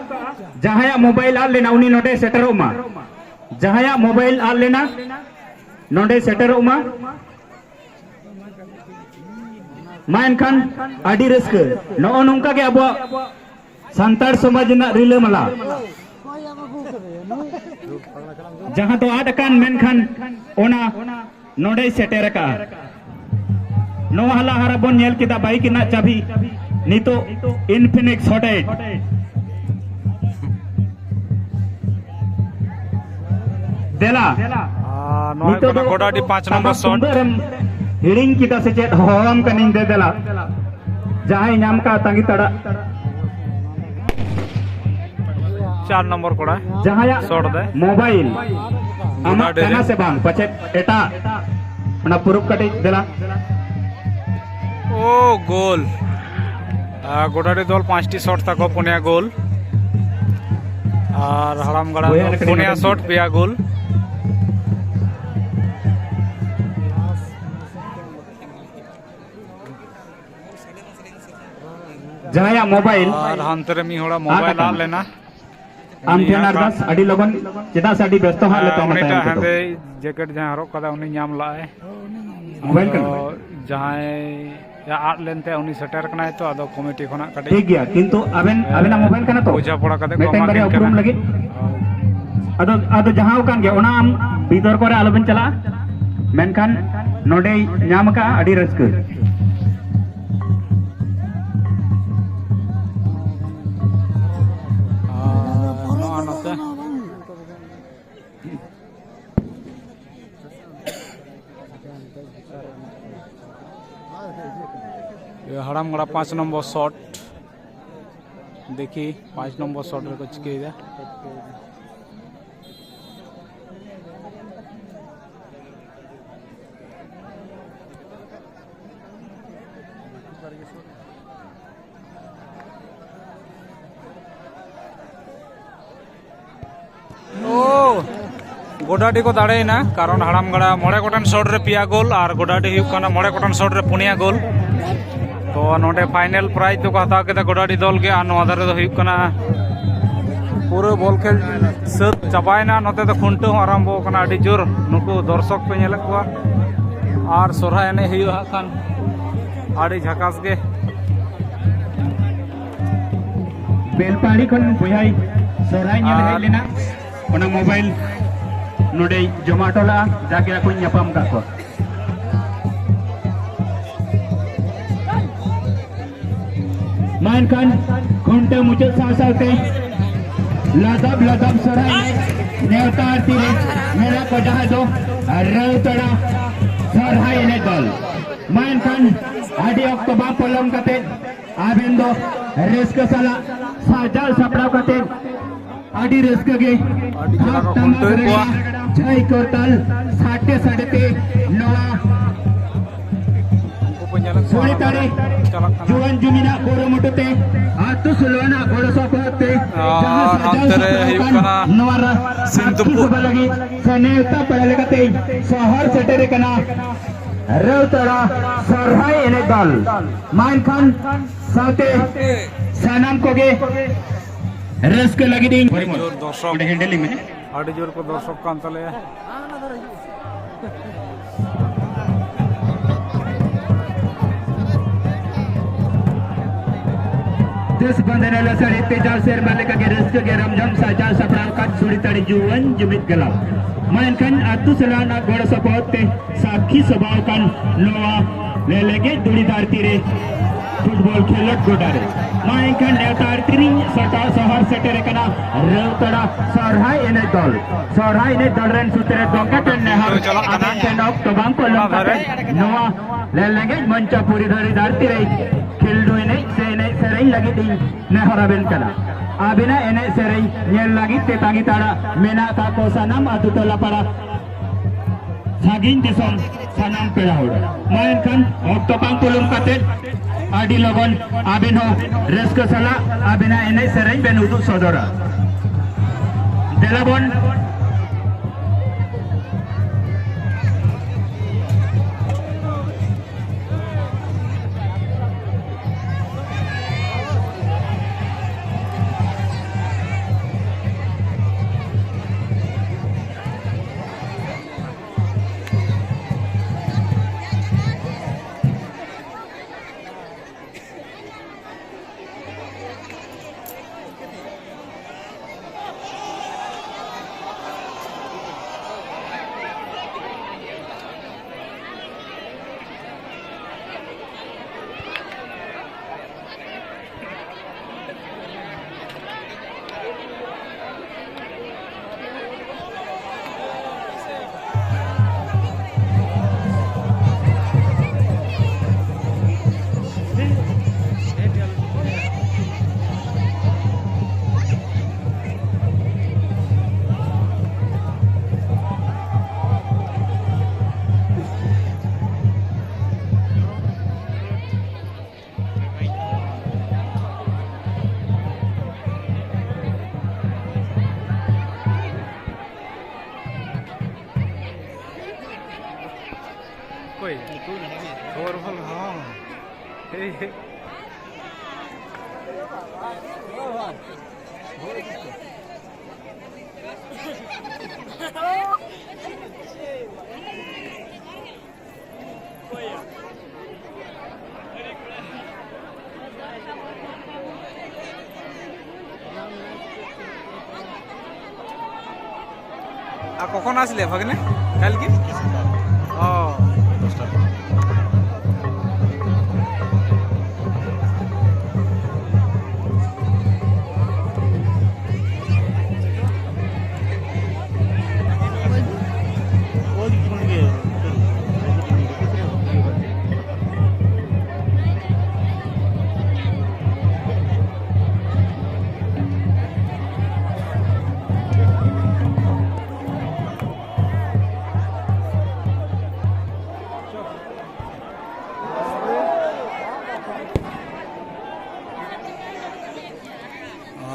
ᱡᱟᱦᱟᱸᱭᱟᱜ ᱢᱳᱵᱟᱭᱤᱞ ᱟᱫ ᱞᱮᱱᱟ, ᱩᱱᱤ ᱱᱚᱰᱮ ᱥᱮᱴᱮᱨᱚᱜ ᱢᱟ᱾ ᱡᱟᱦᱟᱸᱭᱟᱜ ᱢᱳᱵᱟᱭᱤᱞ ᱟᱫ ᱞᱮᱱᱟ, ᱱᱚᱰᱮ ᱥᱮᱴᱮᱨᱚᱜ ᱢᱟ᱾ ᱢᱟ ᱮᱱᱠᱷᱟᱱ ᱟᱹᱰᱤ ᱨᱟᱹᱥᱠᱟᱹ᱾ ᱱᱚᱜᱼᱚ ᱱᱚᱝᱠᱟ ᱜᱮ ᱟᱵᱚᱣᱟᱜ ᱥᱟᱱᱛᱟᱲ ᱥᱚᱢᱟᱡᱽ ᱨᱮᱱᱟᱜ ᱨᱤᱞᱟᱹᱢᱟᱞᱟ᱾ ᱡᱟᱦᱟᱸ ᱫᱚ ᱟᱫ ᱟᱠᱟᱱ, ᱢᱮᱱᱠᱷᱟᱱ ᱚᱱᱟ ᱱᱚᱰᱮᱭ ᱥᱮᱴᱮᱨ ᱟᱠᱟᱫᱼᱟ᱾ ᱱᱚᱣᱟ ᱞᱟᱦᱟ ᱨᱮᱵᱚᱱ ᱧᱮᱞ ᱠᱮᱫᱟ ᱵᱟᱭᱤᱠ ᱨᱮᱱᱟᱜ ᱪᱟᱹᱵᱤ, ᱱᱤᱛᱚᱜ ᱤᱱᱯᱷᱤᱱᱤᱠᱥ ᱦᱚᱴᱮᱡ᱾ ᱫᱮᱞᱟ᱾ ᱟᱨ ᱱᱚᱣᱟ ᱦᱩᱭᱩᱜ ᱱᱤᱛᱚᱜ ᱠᱟᱱᱟ ᱫᱚ ᱜᱚᱰᱟᱰᱤ ᱯᱟᱸᱪ ᱱᱚᱢᱵᱚᱨ ᱴᱟᱢᱟᱠ ᱥᱚᱴ᱾ ᱛᱩᱢᱫᱟᱹᱜ ᱨᱮᱢ ᱦᱤᱲᱤᱧ ᱠᱮᱫᱟ ᱥᱮ ᱪᱮᱫ? ᱦᱚᱦᱚᱣᱟᱢ ᱠᱟᱹᱱᱟᱹᱧ, ᱫᱮ ᱫᱮᱞᱟ᱾ ᱡᱟᱦᱟᱸᱭ ᱧᱟᱢ ᱠᱟᱜ, ᱛᱟᱺᱜᱤ ᱛᱟᱲᱟᱜ᱾ ᱪᱟᱨ ᱱᱚᱢᱵᱚᱨ ᱠᱚᱲᱟ᱾ ᱡᱟᱦᱟᱸᱭᱟᱜ ᱥᱚᱴ ᱫᱟᱭ᱾ ᱢᱳᱵᱟᱭᱤᱞ ᱟᱢᱟᱜ ᱜᱚᱰᱟᱰᱤ ᱨᱮ᱾ ᱠᱟᱱᱟ ᱥᱮ ᱵᱟᱝ? ᱯᱟᱪᱮᱫ ᱮᱴᱟᱜ᱾ ᱚᱱᱟ ᱯᱩᱨᱩᱵ ᱠᱟᱹᱴᱤᱡ ᱫᱮᱞᱟ᱾ ᱳ, ᱜᱳᱞ᱾ ᱟᱨ ᱜᱚᱰᱟᱰᱤ ᱫᱚᱞ ᱯᱟᱸᱪᱴᱤ ᱥᱚᱴ ᱛᱟᱠᱚ, ᱯᱩᱱᱭᱟ ᱜᱳᱞ᱾ ᱟᱨ ᱦᱟᱲᱟᱢ ᱜᱟᱰᱟ ᱵᱚᱭᱦᱟ ᱫᱚᱞ ᱞᱮᱠᱟᱛᱮ ᱯᱩᱱᱭᱟ ᱱᱚᱰᱮ ᱥᱚᱴ, ᱯᱮᱭᱟ ᱜᱳᱞ᱾ ᱡᱟᱦᱟᱸᱭᱟᱜ ᱢᱳᱵᱟᱭᱤᱞ ᱟᱨ ᱦᱟᱱᱛᱮ ᱨᱮ ᱢᱤᱫ ᱦᱚᱲᱟᱜ ᱟᱫ ᱢᱳᱵᱟᱭᱤᱞ ᱟᱠᱟᱱᱟ᱾ ᱟᱫ ᱞᱮᱱᱟ᱾ ᱟᱢ ᱴᱷᱮᱱ ᱩᱱᱤᱭᱟᱜ ᱟᱨᱫᱟᱥ ᱟᱹᱰᱤ ᱞᱚᱜᱚᱱ, ᱪᱮᱫᱟᱜ ᱥᱮ ᱟᱹᱰᱤ ᱵᱮᱥᱛᱚ ᱦᱟᱸᱜ ᱞᱮ ᱦᱮᱸ, ᱛᱟᱦᱮᱱᱟ ᱩᱱᱤᱴᱟᱜ ᱛᱟᱭᱚᱢ ᱛᱮᱫᱚ᱾ ᱦᱮᱸᱫᱮ ᱡᱮᱠᱮᱴ ᱡᱟᱦᱟᱸ ᱦᱚᱨᱚᱜ ᱠᱟᱫᱟ ᱩᱱᱤ ᱧᱟᱢ ᱞᱟᱜᱼᱟᱭ᱾ ᱢᱳᱵᱟᱭᱤᱞ ᱠᱟᱱᱟ? ᱟᱫᱚ ᱡᱟᱦᱟᱸᱭ ᱟᱫ ᱞᱮᱱ ᱛᱟᱭᱟ ᱩᱱᱤ ᱥᱮᱴᱮᱨ ᱠᱟᱱᱟᱭ ᱛᱚ, ᱟᱫᱚ ᱠᱚᱢᱤᱴᱤ ᱠᱷᱚᱱᱟᱜ ᱠᱟᱹᱴᱤᱡ ᱴᱷᱤᱠ ᱜᱮᱭᱟ, ᱠᱤᱱᱛᱩ ᱟᱵᱮᱱ, ᱟᱵᱮᱱᱟᱜ ᱢᱳᱵᱟᱭᱤᱞ ᱠᱟᱱᱟ ᱛᱚ? ᱵᱩᱡᱷᱟᱹᱣ ᱯᱚᱲᱟ ᱠᱟᱛᱮ ᱠᱚ ᱢᱤᱫᱴᱟᱝ ᱮᱢᱟ ᱵᱟᱨᱭᱟ ᱠᱤᱱ ᱩᱯᱨᱩᱢ ᱠᱟᱱᱟ᱾ ᱞᱟᱹᱜᱤᱫ᱾ ᱟᱫᱚ, ᱟᱫᱚ ᱡᱟᱦᱟᱸ ᱠᱟᱱ ᱜᱮ, ᱚᱱᱟ ᱟᱢ ᱵᱤᱛᱚᱨᱠᱚ ᱨᱮ ᱟᱞᱚᱵᱮᱱ ᱪᱟᱞᱟᱜᱼᱟ᱾ ᱢᱮᱱᱠᱷᱟᱱ ᱱᱚᱰᱮᱭ ᱧᱟᱢ ᱟᱠᱟᱫᱼᱟ, ᱟᱹᱰᱤ ᱨᱟᱹᱥᱠᱟᱹ᱾ ᱟᱨ ᱱᱚᱣᱟ ᱱᱚᱛᱮ᱾ ᱦᱟᱲᱟᱢ ᱜᱟᱲᱟ ᱯᱟᱸᱪ ᱱᱚᱢᱵᱚᱨ ᱥᱚᱴ᱾ ᱫᱮᱠᱷᱤ, ᱯᱟᱸᱪ ᱱᱚᱢᱵᱚᱨ ᱥᱚᱴ ᱨᱮᱠᱚ ᱪᱤᱠᱟᱹᱭᱮᱫᱟ᱾ ᱳ, ᱜᱚᱰᱟᱰᱤ ᱠᱚ ᱫᱟᱲᱮᱭᱮᱱᱟ, ᱠᱟᱨᱚᱱ ᱦᱟᱲᱟᱢ ᱜᱟᱲᱟ ᱢᱚᱬᱮ ᱜᱚᱴᱮᱱ ᱥᱚᱴ ᱨᱮ ᱯᱮᱭᱟ ᱜᱳᱞ ᱟᱨ ᱜᱚᱰᱟᱰᱤ ᱦᱩᱭᱩᱜ ᱠᱟᱱᱟ ᱢᱚᱬᱮ ᱜᱚᱴᱮᱱ ᱥᱚᱴ ᱨᱮ ᱯᱩᱱᱭᱟ ᱜᱳᱞ᱾ ᱛᱚ ᱱᱚᱰᱮ ᱯᱷᱟᱭᱱᱮᱞ ᱯᱨᱟᱭᱤᱡᱽ ᱫᱚᱠᱚ ᱦᱟᱛᱟᱣ ᱠᱮᱫᱟ ᱜᱚᱰᱟᱰᱤ ᱫᱚᱞ ᱜᱮ, ᱟᱨ ᱱᱚᱣᱟ ᱫᱷᱟᱨᱮ ᱫᱚ ᱦᱩᱭᱩᱜ ᱠᱟᱱᱟ ᱯᱩᱨᱟᱹ ᱵᱚᱞ ᱠᱷᱮᱞ ᱥᱟᱹᱛ ᱪᱟᱵᱟᱭᱮᱱᱟ᱾ ᱱᱚᱛᱮ ᱫᱚ ᱠᱷᱩᱱᱴᱟᱹᱣ ᱦᱚᱸ ᱟᱨᱟᱢᱵᱚ ᱟᱠᱟᱱᱟ᱾ ᱟᱹᱰᱤ ᱡᱳᱨ ᱱᱩᱠᱩ ᱫᱚᱨᱥᱚᱠ ᱯᱮ ᱧᱮᱞᱮᱫ ᱠᱚᱣᱟ, ᱟᱨ ᱥᱚᱨᱦᱟᱭ ᱮᱱᱮᱡ ᱦᱩᱭᱩᱜᱼᱟ ᱦᱟᱸᱜ ᱠᱷᱟᱱ ᱟᱹᱰᱤ ᱡᱷᱟᱠᱟᱥ ᱜᱮ᱾ ᱵᱮᱞᱯᱟᱦᱟᱲᱤ ᱠᱷᱚᱱ ᱵᱚᱭᱦᱟᱭ ᱥᱚᱨᱦᱟᱭ ᱧᱮᱞ ᱦᱮᱡ ᱟᱨ ᱞᱮᱱᱟ, ᱚᱱᱟ ᱢᱳᱵᱟᱭᱤᱞ ᱱᱚᱰᱮᱭ ᱡᱚᱢᱟ ᱦᱚᱴᱚ ᱞᱮᱫᱼᱟ, ᱡᱟᱜᱮ ᱟᱠᱚᱧ ᱧᱟᱯᱟᱢ ᱠᱟᱜ ᱠᱚᱣᱟ᱾ ᱢᱟ ᱮᱱᱠᱷᱟᱱ ᱠᱷᱩᱱᱴᱟᱹᱣ ᱢᱩᱪᱟᱹᱫ ᱥᱟᱶ ᱥᱟᱶᱛᱮ ᱞᱟᱫᱟᱵ ᱞᱟᱫᱟᱵ ᱥᱚᱨᱦᱟᱭ ᱮᱱᱮᱡ ᱱᱮᱣᱛᱟ ᱟᱨ ᱛᱤᱨᱮ ᱢᱮᱱᱟᱜ ᱠᱚ ᱡᱟᱦᱟᱸ ᱫᱚ ᱨᱟᱹᱣᱛᱟᱲᱟ ᱥᱚᱨᱦᱟᱭ ᱮᱱᱮᱡ ᱫᱚᱞ᱾ ᱢᱟ ᱮᱱᱠᱷᱟᱱ ᱟᱹᱰᱤ ᱚᱠᱛᱚ ᱵᱟᱝ ᱯᱚᱞᱚᱢ ᱠᱟᱛᱮ ᱟᱵᱮᱱ ᱫᱚ ᱨᱟᱹᱥᱠᱟᱹ ᱥᱟᱞᱟᱜ ᱥᱟᱡᱟᱣ ᱥᱟᱯᱲᱟᱣ ᱠᱟᱛᱮ ᱟᱹᱰᱤ ᱨᱟᱹᱥᱠᱟᱹ ᱜᱮ ᱟᱹᱰᱤ ᱪᱮᱦᱨᱟ ᱠᱚ ᱴᱟᱢᱟᱠ ᱠᱷᱩᱱᱴᱟᱹᱣᱮᱫ ᱠᱚᱣᱟ᱾ ᱨᱮᱱᱟᱜ ᱡᱷᱟᱹᱭ ᱠᱚᱨᱛᱟᱞ ᱥᱟᱰᱮ ᱥᱟᱰᱮ ᱛᱮ ᱱᱚᱣᱟ ᱩᱱᱠᱩ ᱠᱚ ᱧᱮᱞᱮᱫ ᱠᱚᱣᱟ ᱥᱚᱲᱮ ᱚᱱᱟ ᱛᱟᱲᱮ ᱫᱷᱟᱨᱮ ᱪᱟᱞᱟᱜ ᱠᱟᱱᱟ᱾ ᱡᱩᱣᱟᱹᱱ ᱡᱩᱢᱤᱫᱟᱜ ᱠᱩᱨᱩᱢᱩᱴᱩ ᱛᱮ ᱟᱹᱛᱩ ᱥᱳᱞᱳ ᱟᱱᱟᱜ ᱜᱚᱲᱚ ᱥᱚᱯᱚᱦᱚᱫ ᱛᱮ ᱡᱟᱦᱟᱸ ᱟᱨ ᱥᱟᱡᱟᱣ ᱦᱟᱱᱛᱮ ᱨᱮ ᱥᱟᱯᱲᱟᱣ ᱦᱩᱭᱩᱜ ᱟᱠᱟᱱ ᱠᱟᱱᱟ ᱱᱚᱣᱟ ᱨᱟ-, ᱥᱤᱢ ᱥᱟᱹᱠᱷᱤ ᱛᱩᱯᱩᱫ᱾ ᱥᱚᱵᱷᱟ ᱞᱟᱹᱜᱤᱫ ᱥᱮ ᱱᱮᱣᱛᱟ ᱯᱮᱲᱟ ᱞᱮᱠᱟᱛᱮ ᱥᱚᱦᱚᱨ ᱥᱮᱴᱮᱨ ᱟᱠᱟᱱᱟ ᱨᱟᱹᱣᱛᱟᱲᱟ ᱥᱚᱨᱦᱟᱭ ᱮᱱᱮᱡ ᱫᱚᱞ᱾ ᱢᱟ ᱮᱱᱠᱷᱟᱱ ᱥᱟᱶᱛᱮ ᱥᱟᱱᱟᱢ ᱠᱚᱜᱮ ᱨᱟᱹᱥᱠᱟᱹ ᱞᱟᱹᱜᱤᱫ ᱤᱧ ᱡᱳᱨ ᱫᱚᱨᱥᱚᱠ᱾ ᱚᱸᱰᱮ ᱦᱮᱱᱰᱮᱞᱤᱝ ᱢᱮ᱾ ᱟᱹᱰᱤ ᱡᱳᱨ ᱠᱚ ᱫᱚᱨᱥᱚᱠ ᱠᱟᱱ ᱛᱟᱞᱮᱭᱟ᱾ ᱫᱮᱥ ᱵᱚᱱᱫᱚᱱᱟ ᱞᱟᱥᱟᱲᱦᱮᱫ ᱛᱮ ᱡᱟᱣ ᱥᱮᱨᱢᱟ ᱞᱮᱠᱟᱜᱮ ᱨᱟᱹᱥᱠᱟᱹ ᱜᱮ ᱨᱚᱢᱡᱷᱚᱢ ᱥᱟᱡᱟᱣ ᱥᱟᱯᱲᱟᱣ ᱟᱠᱟᱫ ᱥᱩᱲᱤᱛᱟᱹᱲᱤ ᱡᱩᱣᱟᱹᱱ ᱡᱩᱢᱤᱫ ᱜᱟᱞᱟᱝ᱾ ᱢᱟ ᱮᱱᱠᱷᱟᱱ ᱟᱹᱛᱩ ᱥᱟᱞᱟᱜ ᱨᱮᱱᱟᱜ ᱜᱚᱲᱚ ᱥᱚᱯᱚᱦᱚᱫ ᱛᱮ ᱥᱟᱹᱠᱷᱤ ᱥᱚᱵᱷᱟ ᱟᱠᱟᱱ ᱱᱚᱣᱟ ᱞᱮᱞᱮᱜᱮᱡ ᱫᱷᱩᱲᱤ ᱫᱷᱟᱹᱨᱛᱤ ᱨᱮ ᱯᱷᱩᱴᱵᱚᱞ ᱠᱷᱮᱞᱳᱰ ᱜᱚᱰᱟ ᱨᱮ᱾ ᱢᱟ ᱮᱱᱠᱷᱟᱱ ᱱᱮᱣᱛᱟ ᱟᱨ ᱛᱤᱨᱤᱧ ᱥᱚᱴᱟ ᱥᱚᱦᱚᱨ ᱥᱮᱴᱮᱨ ᱟᱠᱟᱱᱟ ᱨᱟᱹᱣᱛᱟᱲᱟ ᱥᱚᱨᱦᱟᱭ ᱮᱱᱮᱡ ᱫᱚᱞ᱾ ᱥᱚᱨᱦᱟᱭ ᱮᱱᱮᱡ ᱫᱚᱞ ᱨᱮᱱ ᱥᱩᱛᱨᱮ ᱜᱚᱢᱠᱮ ᱴᱷᱮᱱ ᱱᱮᱦᱚᱨ, ᱪᱟᱞᱟᱜ ᱠᱟᱱᱟ᱾ ᱟᱵᱮᱱ ᱴᱷᱮᱱ ᱚᱠᱛᱚ ᱵᱟᱝ ᱠᱚ ᱞᱚᱢ ᱠᱟᱛᱮ ᱱᱚᱣᱟ ᱞᱮᱞᱮᱜᱮᱡ ᱢᱚᱧᱪᱚᱯᱩᱨᱤ ᱫᱷᱟᱹᱨᱤ ᱫᱷᱟᱹᱨᱛᱤ ᱨᱮ ᱠᱷᱮᱞᱰᱩ ᱮᱱᱮᱡ ᱥᱮ ᱮᱱᱮᱡ ᱥᱮᱨᱮᱧ ᱞᱟᱹᱜᱤᱫ ᱤᱧ ᱱᱮᱦᱚᱨ ᱟᱵᱮᱱ ᱠᱟᱱᱟ᱾ ᱟᱵᱮᱱᱟᱜ ᱮᱱᱮᱡ ᱥᱮᱨᱮᱧ ᱧᱮᱞ ᱞᱟᱹᱜᱤᱫ ᱛᱮ ᱛᱟᱺᱜᱤ ᱛᱟᱲᱟ ᱢᱮᱱᱟᱜ ᱟᱠᱟᱫ ᱠᱚ ᱥᱟᱱᱟᱢ ᱟᱹᱛᱩ ᱴᱚᱞᱟ ᱯᱟᱲᱟ, ᱥᱟᱺᱜᱤᱧ ᱫᱤᱥᱚᱢ ᱥᱟᱱᱟᱢ ᱯᱮᱲᱟ ᱦᱚᱲ᱾ ᱢᱟ ᱮᱱᱠᱷᱟᱱ ᱚᱠᱛᱚ ᱵᱟᱝ ᱯᱚᱞᱚᱢ ᱠᱟᱛᱮ ᱟᱹᱰᱤ ᱞᱚᱜᱚᱱ ᱟᱵᱮᱱ ᱦᱚᱸ ᱨᱟᱹᱥᱠᱟᱹ ᱥᱟᱞᱟᱜ ᱟᱵᱮᱱᱟᱜ ᱮᱱᱮᱡ ᱥᱮᱨᱮᱧ ᱵᱮᱱ ᱩᱫᱩᱜ ᱥᱚᱫᱚᱨᱟ᱾ ᱫᱮᱞᱟ ᱵᱚᱱ᱾ ᱚᱠᱚᱭ? ᱠᱷᱚᱵᱚᱨ ᱵᱷᱟᱞ ᱦᱚᱸ᱾ ᱦᱮᱭ, ᱦᱮᱭ᱾ আর কখন আসলে ভাগ্নে? কালকে? ও।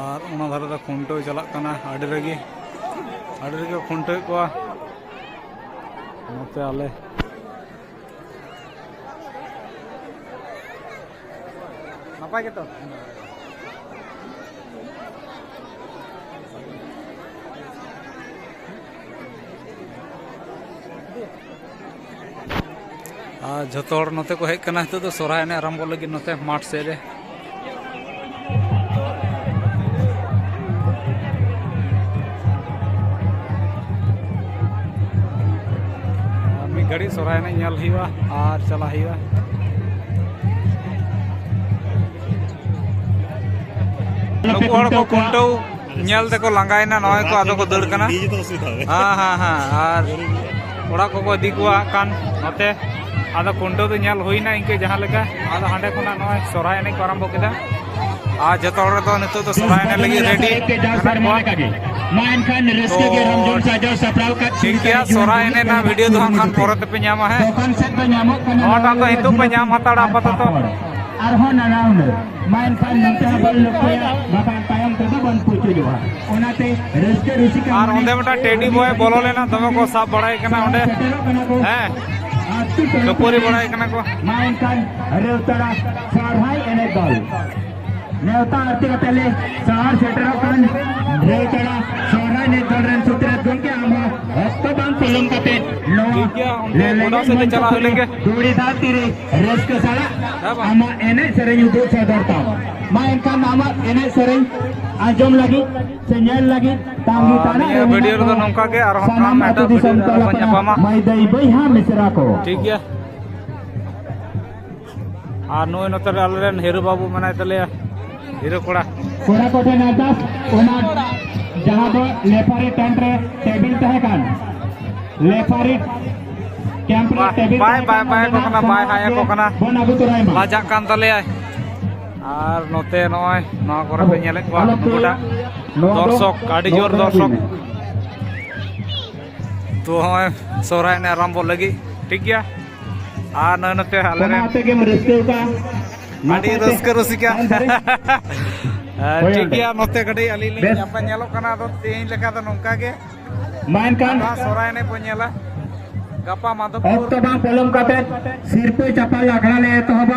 ᱟᱨ ᱚᱱᱟ ᱫᱷᱟᱨᱮ ᱫᱚ ᱠᱷᱩᱱᱴᱟᱹᱣ ᱪᱟᱞᱟᱜ ᱠᱟᱱᱟ, ᱟᱹᱰᱤ ᱨᱟᱹᱜᱤ, ᱟᱹᱰᱤ ᱨᱟᱹᱜᱤ ᱠᱚ ᱠᱷᱩᱱᱴᱟᱹᱣᱮᱫ ᱠᱚᱣᱟ᱾ ᱱᱚᱛᱮ ᱟᱞᱮ ᱱᱟᱯᱟᱭ ᱜᱮᱛᱚ? ᱟᱨ ᱡᱷᱚᱛᱚ ᱦᱚᱲ ᱱᱚᱛᱮ ᱠᱚ ᱦᱮᱡ ᱠᱟᱱᱟ ᱱᱤᱛᱚᱜ ᱫᱚ ᱥᱚᱨᱦᱟᱭ ᱮᱱᱮᱡ ᱟᱨᱟᱢᱵᱚ ᱞᱟᱹᱜᱤᱫ ᱱᱚᱛᱮ ᱢᱟᱴᱷ ᱥᱮᱫ ᱨᱮ᱾ ᱟᱨ ᱢᱤᱫ ᱜᱷᱟᱹᱲᱤᱡ ᱥᱚᱨᱦᱟᱭ ᱮᱱᱮᱡ ᱧᱮᱞ ᱦᱩᱭᱩᱜᱼᱟ ᱟᱨ ᱪᱟᱞᱟᱜ ᱦᱩᱭᱩᱜᱼᱟ᱾ ᱱᱩᱠᱩ ᱦᱚᱲ ᱠᱚ ᱠᱷᱩᱱᱴᱟᱹᱣ ᱧᱮᱞ ᱛᱮᱠᱚ ᱞᱟᱸᱜᱟᱭᱮᱱᱟ, ᱱᱚᱜᱼᱚᱭ ᱠᱚ ᱟᱫᱚ ᱠᱚ ᱫᱟᱹᱲ ᱠᱟᱱᱟ᱾ ᱦᱮᱸ, ᱦᱮᱸ, ᱦᱮᱸ᱾ ᱟᱨ ᱚᱲᱟᱜ ᱠᱚᱠᱚ ᱤᱫᱤ ᱠᱚᱣᱟ ᱦᱟᱸᱜ ᱠᱷᱟᱱ ᱱᱚᱛᱮ᱾ ᱟᱫᱚ ᱠᱷᱩᱱᱴᱟᱹᱣ ᱫᱚ ᱧᱮᱞ ᱦᱩᱭᱱᱟ ᱤᱱᱠᱟᱹ ᱡᱟᱦᱟᱸ ᱞᱮᱠᱟ᱾ ᱟᱫᱚ ᱦᱟᱸᱰᱮ ᱠᱷᱚᱱᱟᱜ ᱱᱚᱜᱼᱚᱭ ᱥᱚᱨᱦᱟᱭ ᱮᱱᱮᱡ ᱠᱚ ᱟᱨᱟᱢᱵᱚ ᱠᱮᱫᱟ᱾ ᱟᱨ ᱡᱚᱛᱚ ᱦᱚᱲ ᱫᱚ ᱱᱤᱛᱚᱜ ᱫᱚ ᱥᱚᱨᱦᱟᱭ ᱮᱱᱮᱡ ᱞᱟᱹᱜᱤᱫ ᱨᱮᱰᱤ ᱢᱮᱱᱟᱜ ᱠᱚᱣᱟ᱾ ᱢᱟ ᱮᱱᱠᱷᱟᱱ ᱨᱟᱹᱥᱠᱟᱹ ᱜᱮ ᱨᱚᱢᱡᱚᱱ ᱥᱟᱡᱟᱣ ᱥᱟᱯᱲᱟᱣ ᱠᱟᱫ ᱴᱷᱤᱠ ᱜᱮᱭᱟ, ᱥᱚᱨᱦᱟᱭ ᱮᱱᱮᱡ ᱨᱮᱱᱟᱜ ᱵᱷᱤᱰᱤᱭᱳ ᱫᱚ ᱦᱟᱸᱜ ᱠᱷᱟᱱ ᱯᱚᱨᱮ ᱛᱮᱯᱮ ᱧᱟᱢᱟ, ᱦᱮᱸ᱾ ᱫᱚᱠᱟᱱ ᱥᱮᱫ ᱫᱚ ᱧᱟᱢᱚᱜ ᱠᱟᱱᱟ ᱱᱚᱣᱟᱴᱟᱜ ᱫᱚ ᱱᱤᱛᱚᱜ ᱯᱮ ᱧᱟᱢ ᱦᱟᱛᱟᱲᱟ ᱟᱯᱟᱛᱚᱛᱚ᱾ ᱟᱨᱦᱚᱸ ᱱᱟᱱᱟ ᱦᱩᱱᱟᱹᱨ᱾ ᱢᱟ ᱮᱱᱠᱷᱟᱱ ᱱᱚᱛᱮ ᱦᱚᱸ ᱵᱚᱱ ᱞᱟᱹᱠᱛᱤᱭᱟ, ᱵᱟᱠᱷᱟᱱ ᱛᱟᱭᱚᱢ ᱛᱮᱫᱚ ᱵᱚᱱ ᱯᱩᱪᱩᱡᱚᱜᱼᱟ᱾ ᱚᱱᱟᱛᱮ ᱨᱟᱹᱥᱠᱟᱹ ᱨᱩᱥᱤᱠᱟ ᱟᱨ ᱚᱸᱰᱮ ᱢᱤᱫᱴᱟᱝ ᱴᱮᱰᱤ ᱵᱚᱭ ᱵᱚᱞᱚ ᱞᱮᱱᱟ, ᱫᱚᱢᱮ ᱠᱚ ᱥᱟᱵ ᱵᱟᱲᱟᱭ ᱠᱟᱱᱟ ᱚᱸᱰᱮ᱾ ᱥᱮᱴᱮᱨᱚᱜ ᱠᱟᱱᱟ ᱠᱚ᱾ ᱦᱮᱸ, ᱟᱹᱛᱩ ᱴᱚᱞᱟ ᱠᱷᱟᱹᱯᱟᱹᱨᱤ ᱵᱟᱲᱟᱭ ᱠᱟᱱᱟ ᱠᱚ᱾ ᱢᱟ ᱮᱱᱠᱷᱟᱱ ᱨᱮᱣᱛᱟᱲᱟ ᱥᱚᱨᱦᱟᱭ ᱮᱱᱮᱡ ᱫᱚᱞ᱾ ᱱᱮᱣᱛᱟ ᱟᱨᱛᱤ ᱠᱟᱛᱮ ᱞᱮ ᱥᱟᱦᱟᱨ ᱥᱮᱴᱮᱨᱚᱜ ᱠᱟᱱ ᱨᱮᱣᱛᱟᱲᱟ ᱥᱚᱦᱨᱟᱭ ᱮᱱᱮᱡ ᱫᱚᱞ ᱨᱮᱱ ᱥᱩᱛᱨᱮᱛ ᱜᱚᱢᱠᱮ, ᱟᱢ ᱦᱚᱸ ᱚᱠᱛᱚ ᱵᱟᱝ ᱯᱚᱞᱚᱢ ᱠᱟᱛᱮ ᱱᱚᱣᱟ ᱴᱷᱤᱠ ᱜᱮᱭᱟ, ᱚᱱᱛᱮ ᱞᱮ ᱜᱚᱰᱟ ᱞᱮᱸᱜᱮᱡ ᱥᱮᱫ ᱞᱮ ᱢᱚᱧᱪᱚ ᱪᱟᱞᱟᱣ ᱠᱷᱚᱱ ᱞᱮᱱ ᱜᱮ᱾ ᱫᱷᱩᱲᱤ ᱫᱷᱟᱹᱨᱛᱤ ᱨᱮ ᱨᱟᱹᱥᱠᱟᱹ ᱥᱟᱞᱟᱜ ᱦᱮᱸ ᱵᱟᱝ? ᱟᱢᱟᱜ ᱮᱱᱮᱡ ᱥᱮᱨᱮᱧ ᱩᱫᱩᱜ ᱥᱚᱫᱚᱨ ᱛᱟᱢ᱾ ᱢᱟ ᱮᱱᱠᱷᱟᱱ ᱟᱢᱟᱜ ᱮᱱᱮᱡ ᱥᱮᱨᱮᱧ ᱟᱸᱡᱚᱢ ᱞᱟᱹᱜᱤᱫ ᱥᱮ ᱧᱮᱞ ᱞᱟᱹᱜᱤᱫ ᱛᱟᱺᱜᱤ ᱟᱨ ᱛᱟᱲᱟᱜ ᱱᱤᱭᱟᱹ ᱨᱮ ᱵᱷᱤᱰᱤᱭᱳ ᱢᱮᱱᱟᱜ ᱨᱮᱫᱚ ᱠᱚᱣᱟ ᱱᱚᱝᱠᱟ ᱜᱮ, ᱟᱨᱦᱚᱸ ᱥᱟᱱᱟᱢ ᱱᱟᱣᱟ ᱟᱹᱛᱩ ᱢᱤᱫᱴᱟᱝ ᱫᱤᱥᱚᱢ ᱵᱷᱤᱰᱤᱭᱳ ᱨᱮ ᱴᱚᱞᱟ ᱟᱨᱦᱚᱸ ᱵᱚᱱ ᱯᱟᱲᱟ ᱧᱟᱯᱟᱢᱟ᱾ ᱢᱟᱹᱭ ᱫᱟᱹᱭ ᱵᱚᱭᱦᱟ ᱢᱤᱥᱨᱟ ᱠᱚ᱾ ᱴᱷᱤᱠ ᱜᱮᱭᱟ᱾ ᱟᱨ ᱱᱩᱭ ᱱᱚᱛᱮ ᱨᱮ ᱟᱞᱮᱨᱮᱱ ᱦᱤᱨᱳ ᱵᱟᱹᱵᱩ ᱢᱮᱱᱟᱭ ᱛᱟᱞᱮᱭᱟ, ᱦᱤᱨᱳ ᱠᱚᱲᱟ᱾ ᱠᱚᱲᱟ ᱠᱚᱴᱷᱮᱱ ᱟᱨᱫᱟᱥ, ᱚᱱᱟ ᱡᱟᱦᱟᱸ ᱫᱚ ᱞᱮᱯᱷᱟᱨᱤ ᱴᱮᱱᱴ ᱨᱮ ᱴᱮᱵᱤᱞ ᱛᱟᱦᱮᱸ ᱠᱟᱱ, ᱞᱮᱯᱷᱟᱨᱤ ᱠᱮᱢᱯ ᱨᱮ ᱵᱟᱭ, ᱴᱮᱵᱤᱞ ᱵᱟᱭ, ᱛᱟᱦᱮᱸ ᱵᱟᱭ, ᱠᱟᱱ, ᱵᱟᱭ ᱚᱱᱟ ᱠᱚ ᱠᱟᱱᱟ, ᱵᱟᱭ ᱥᱟᱱᱟᱢ ᱦᱟᱭ ᱟᱠᱚ ᱠᱚᱜᱮ ᱠᱟᱱᱟ᱾ ᱵᱚᱱ ᱟᱹᱜᱩ ᱛᱚᱨᱟᱭ ᱢᱟ᱾ ᱞᱟᱡᱟᱜ ᱠᱟᱱ ᱛᱟᱞᱮᱭᱟᱭ᱾ ᱟᱨ ᱱᱚᱛᱮ ᱱᱚᱜᱼᱚᱭ ᱱᱚᱣᱟ ᱠᱚᱨᱮ ᱯᱮ ᱧᱮᱞᱮᱫ ᱠᱚᱣᱟ, ᱟᱞᱚ ᱯᱮ ᱱᱩᱠᱩᱴᱟᱜ ᱱᱚᱣᱟ ᱫᱚ ᱫᱚᱨᱥᱚᱠ, ᱟᱹᱰᱤ ᱱᱚᱣᱟ ᱡᱳᱨ ᱫᱚ ᱟᱹᱜᱩᱭ ᱫᱚᱨᱥᱚᱠ᱾ ᱢᱮ᱾ ᱛᱚ ᱦᱚᱸᱜᱼᱚᱭ ᱥᱚᱦᱨᱟᱭ ᱮᱱᱮᱡ ᱟᱨᱟᱢᱵᱚ ᱞᱟᱹᱜᱤᱫ, ᱴᱷᱤᱠ ᱜᱮᱭᱟ᱾ ᱟᱨ ᱱᱚᱜᱼᱚᱭ ᱱᱚᱛᱮ ᱟᱞᱮ ᱚᱱᱟ ᱨᱮᱱ ᱟᱛᱮ ᱜᱮᱢ ᱨᱟᱹᱥᱠᱟᱹ ᱟᱠᱟᱫᱼᱟ᱾ ᱟᱹᱰᱤ ᱱᱟᱯᱟᱭ ᱛᱮ ᱨᱟᱹᱥᱠᱟᱹ ᱨᱩᱥᱤᱠᱟ᱾ ᱛᱟᱦᱮᱱ ᱫᱷᱟᱹᱨᱤᱡ ᱦᱮᱸ, ᱦᱳᱭ ᱴᱷᱤᱠ ᱚᱸᱰᱮ᱾ ᱜᱮᱭᱟ, ᱱᱚᱛᱮ ᱠᱟᱹᱴᱤᱡ ᱟᱹᱞᱤᱧ ᱞᱤᱧ ᱵᱮᱥ᱾ ᱧᱟᱯᱟᱢ ᱧᱮᱞᱚᱜ ᱠᱟᱱᱟ, ᱟᱫᱚ ᱛᱮᱦᱮᱧ ᱞᱮᱠᱟ ᱫᱚ ᱱᱚᱝᱠᱟ ᱜᱮ᱾ ᱢᱟ ᱮᱱᱠᱷᱟᱱ ᱟᱫᱚ ᱥᱚᱦᱨᱟᱭ ᱮᱱᱮᱡ ᱵᱚᱱ ᱧᱮᱞᱟ ᱜᱟᱯᱟ ᱢᱟᱫᱷᱚᱯᱩᱨ᱾ ᱚᱠᱛᱚ ᱵᱟᱝ ᱯᱚᱞᱚᱢ ᱠᱟᱛᱮ ᱥᱤᱨᱯᱟᱹ ᱪᱟᱯᱟᱞ ᱟᱠᱷᱲᱟ ᱞᱮ ᱮᱛᱚᱦᱚᱵᱟ᱾